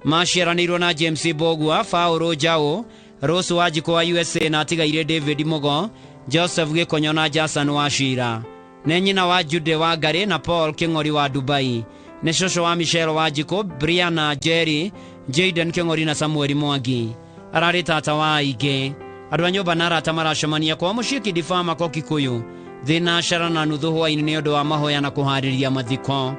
Maciaranĩirwo na James Mbogua, Paul Njaũ, Rose wa Njikũ wa USA na atigaire David Mũgo, Joseph Gĩkonyo na Jason wa Shira. Nĩ nyina wa Jude wa Ngarĩ na Paul Kĩng'ori wa Dubai. Nĩ cũcũ wa Michelle wa Njikũ, Brianna Jerry, Jaden Kĩng'ori na Samuel Mwangi. Ararĩ tata wa aingĩ. Andũ a nyũmba na arata maracemania kwa mũciĩ Kidifama ko Kikuyu thina cara na nuthu hwaĩ-inĩ nĩ ũndũ wa mahoya na kũharĩria mathiko.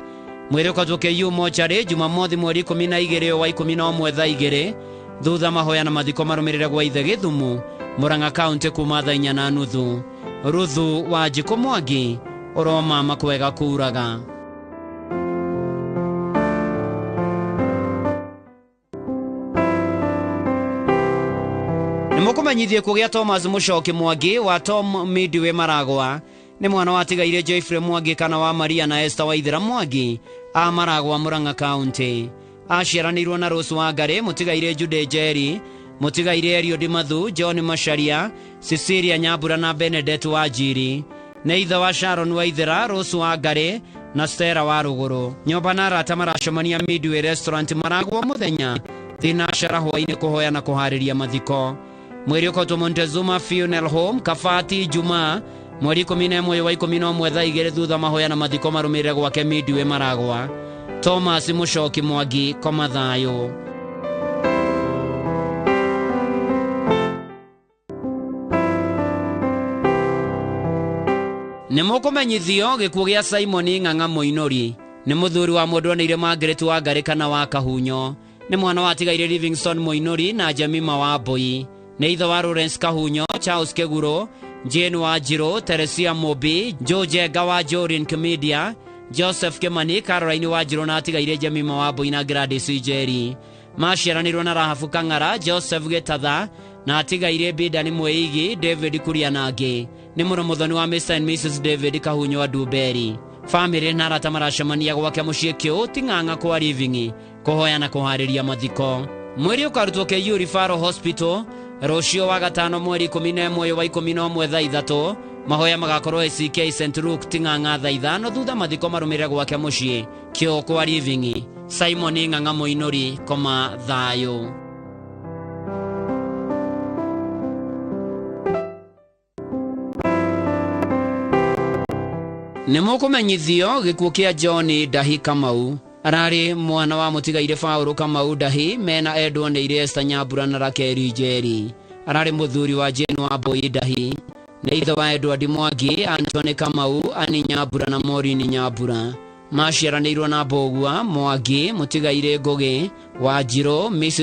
Mwĩrĩ ũkotwo KU mochari Jumamothi mweri 12 wa 11 thaa 2 thutha mahoya na mathiko marũmĩrĩre gwa ithe Gĩthumu Murang'a County kuma thaa 4:30. Ruthu wa Njikũ Mwangi ũromama kwega kuraga. Nĩmũkũmenyithie kũgĩa Thomas Mũcoki Mwangi wa Tom Midway Maragwa nĩ mwana wa tigaire Geoffrey Mwangi kana wa Maria na Esther Waithera Mwangi a Maragwa Murang'a County. Aciaranĩirwo na Rose wa Ngarĩ mũtigaire Jude Njeri mũtigaire Eliud Mathu, John Macharia, Cecilia Nyambura na Benedict wa Njiri. Nĩ ithe wa Sharon Waithera, Rose wa Ngarĩ na Stella wa Rũgũrũ. Nyũmba na arata maracemania Midway Restaurant Maragwa mũthenya thina cara hwaĩ-inĩ kũhoya na kũharĩria mathiko. Mwĩrĩ ũkotwo Montezuma Funeral Home Kabati Jumaa mweri 11 wa 11 thaa 2 thutha mahoya na mathiko marũmĩrĩre gwake Midway Maragwa. Thomas Mũcoki Mwangi koma thayũ. Nĩ mũkũmenyithio gĩkuũ gĩa Simon Ng'ang'a Mũinũri nĩ mũthuri wa mũndũ oneire Margaret wa Ngarĩ kana wa Kahunyo. Nĩ mwana wa tigaire Livingstone Mũinũri na Jemima wa Mbui. Nĩ ithe wa Lawrence Kahunyo, Charles Keguro, Jane wa Njirũ, Teresia Mũmbi, Joe Njenga wa Jorin Media, Joseph Kimani, Caroline wa Njirũ na atigaire Jemima wa Mbui na Gladys Njeri. Maciaranĩirwo na Rahabu Kang'ara, Joseph Gĩtatha na atigaire Bidani Mwĩigi, David Kuria na angĩ. Nĩ mũrũmũthoni wa Mr and Mrs David Kahunyo wa Dumberi. Famĩlĩ na arata maracemania gwake mũciĩ Kĩũ Ting'ang'a kwa Living kũhoya na kũharĩria mathiko. Mwĩrĩ ũkarutwo KU Referral Hospital rũciũ wa gatano mweri 11 wa 11 thaa 3. Mahoya magakorwo ACK St Luke Ting'ang'a thaa 5 thutha mathiko marũmĩrĩre gwake mũciĩ Kĩũ kwa Living. Simon Ng'ang'a Mũinũri koma thayũ. Nĩ mũkũmenyithio gĩkuũ kĩa John Ndahi Kamau. Ararĩ mwana wa mũtigaire Paul Kamau Ndahi mena endwo nĩ Esther Nyambura na Rakeli Njeri. Ararĩ mũthuri wa Jane wa Mbui Ndahi. Nĩ ithe wa Edward Mwangi, Anthony Kamau, Annie Nyambura na Maureen Nyambura. Maciaranĩirwo na Mbũgua Mwangi, mũtigaire Ngũgĩ wa Njirũ, Mrs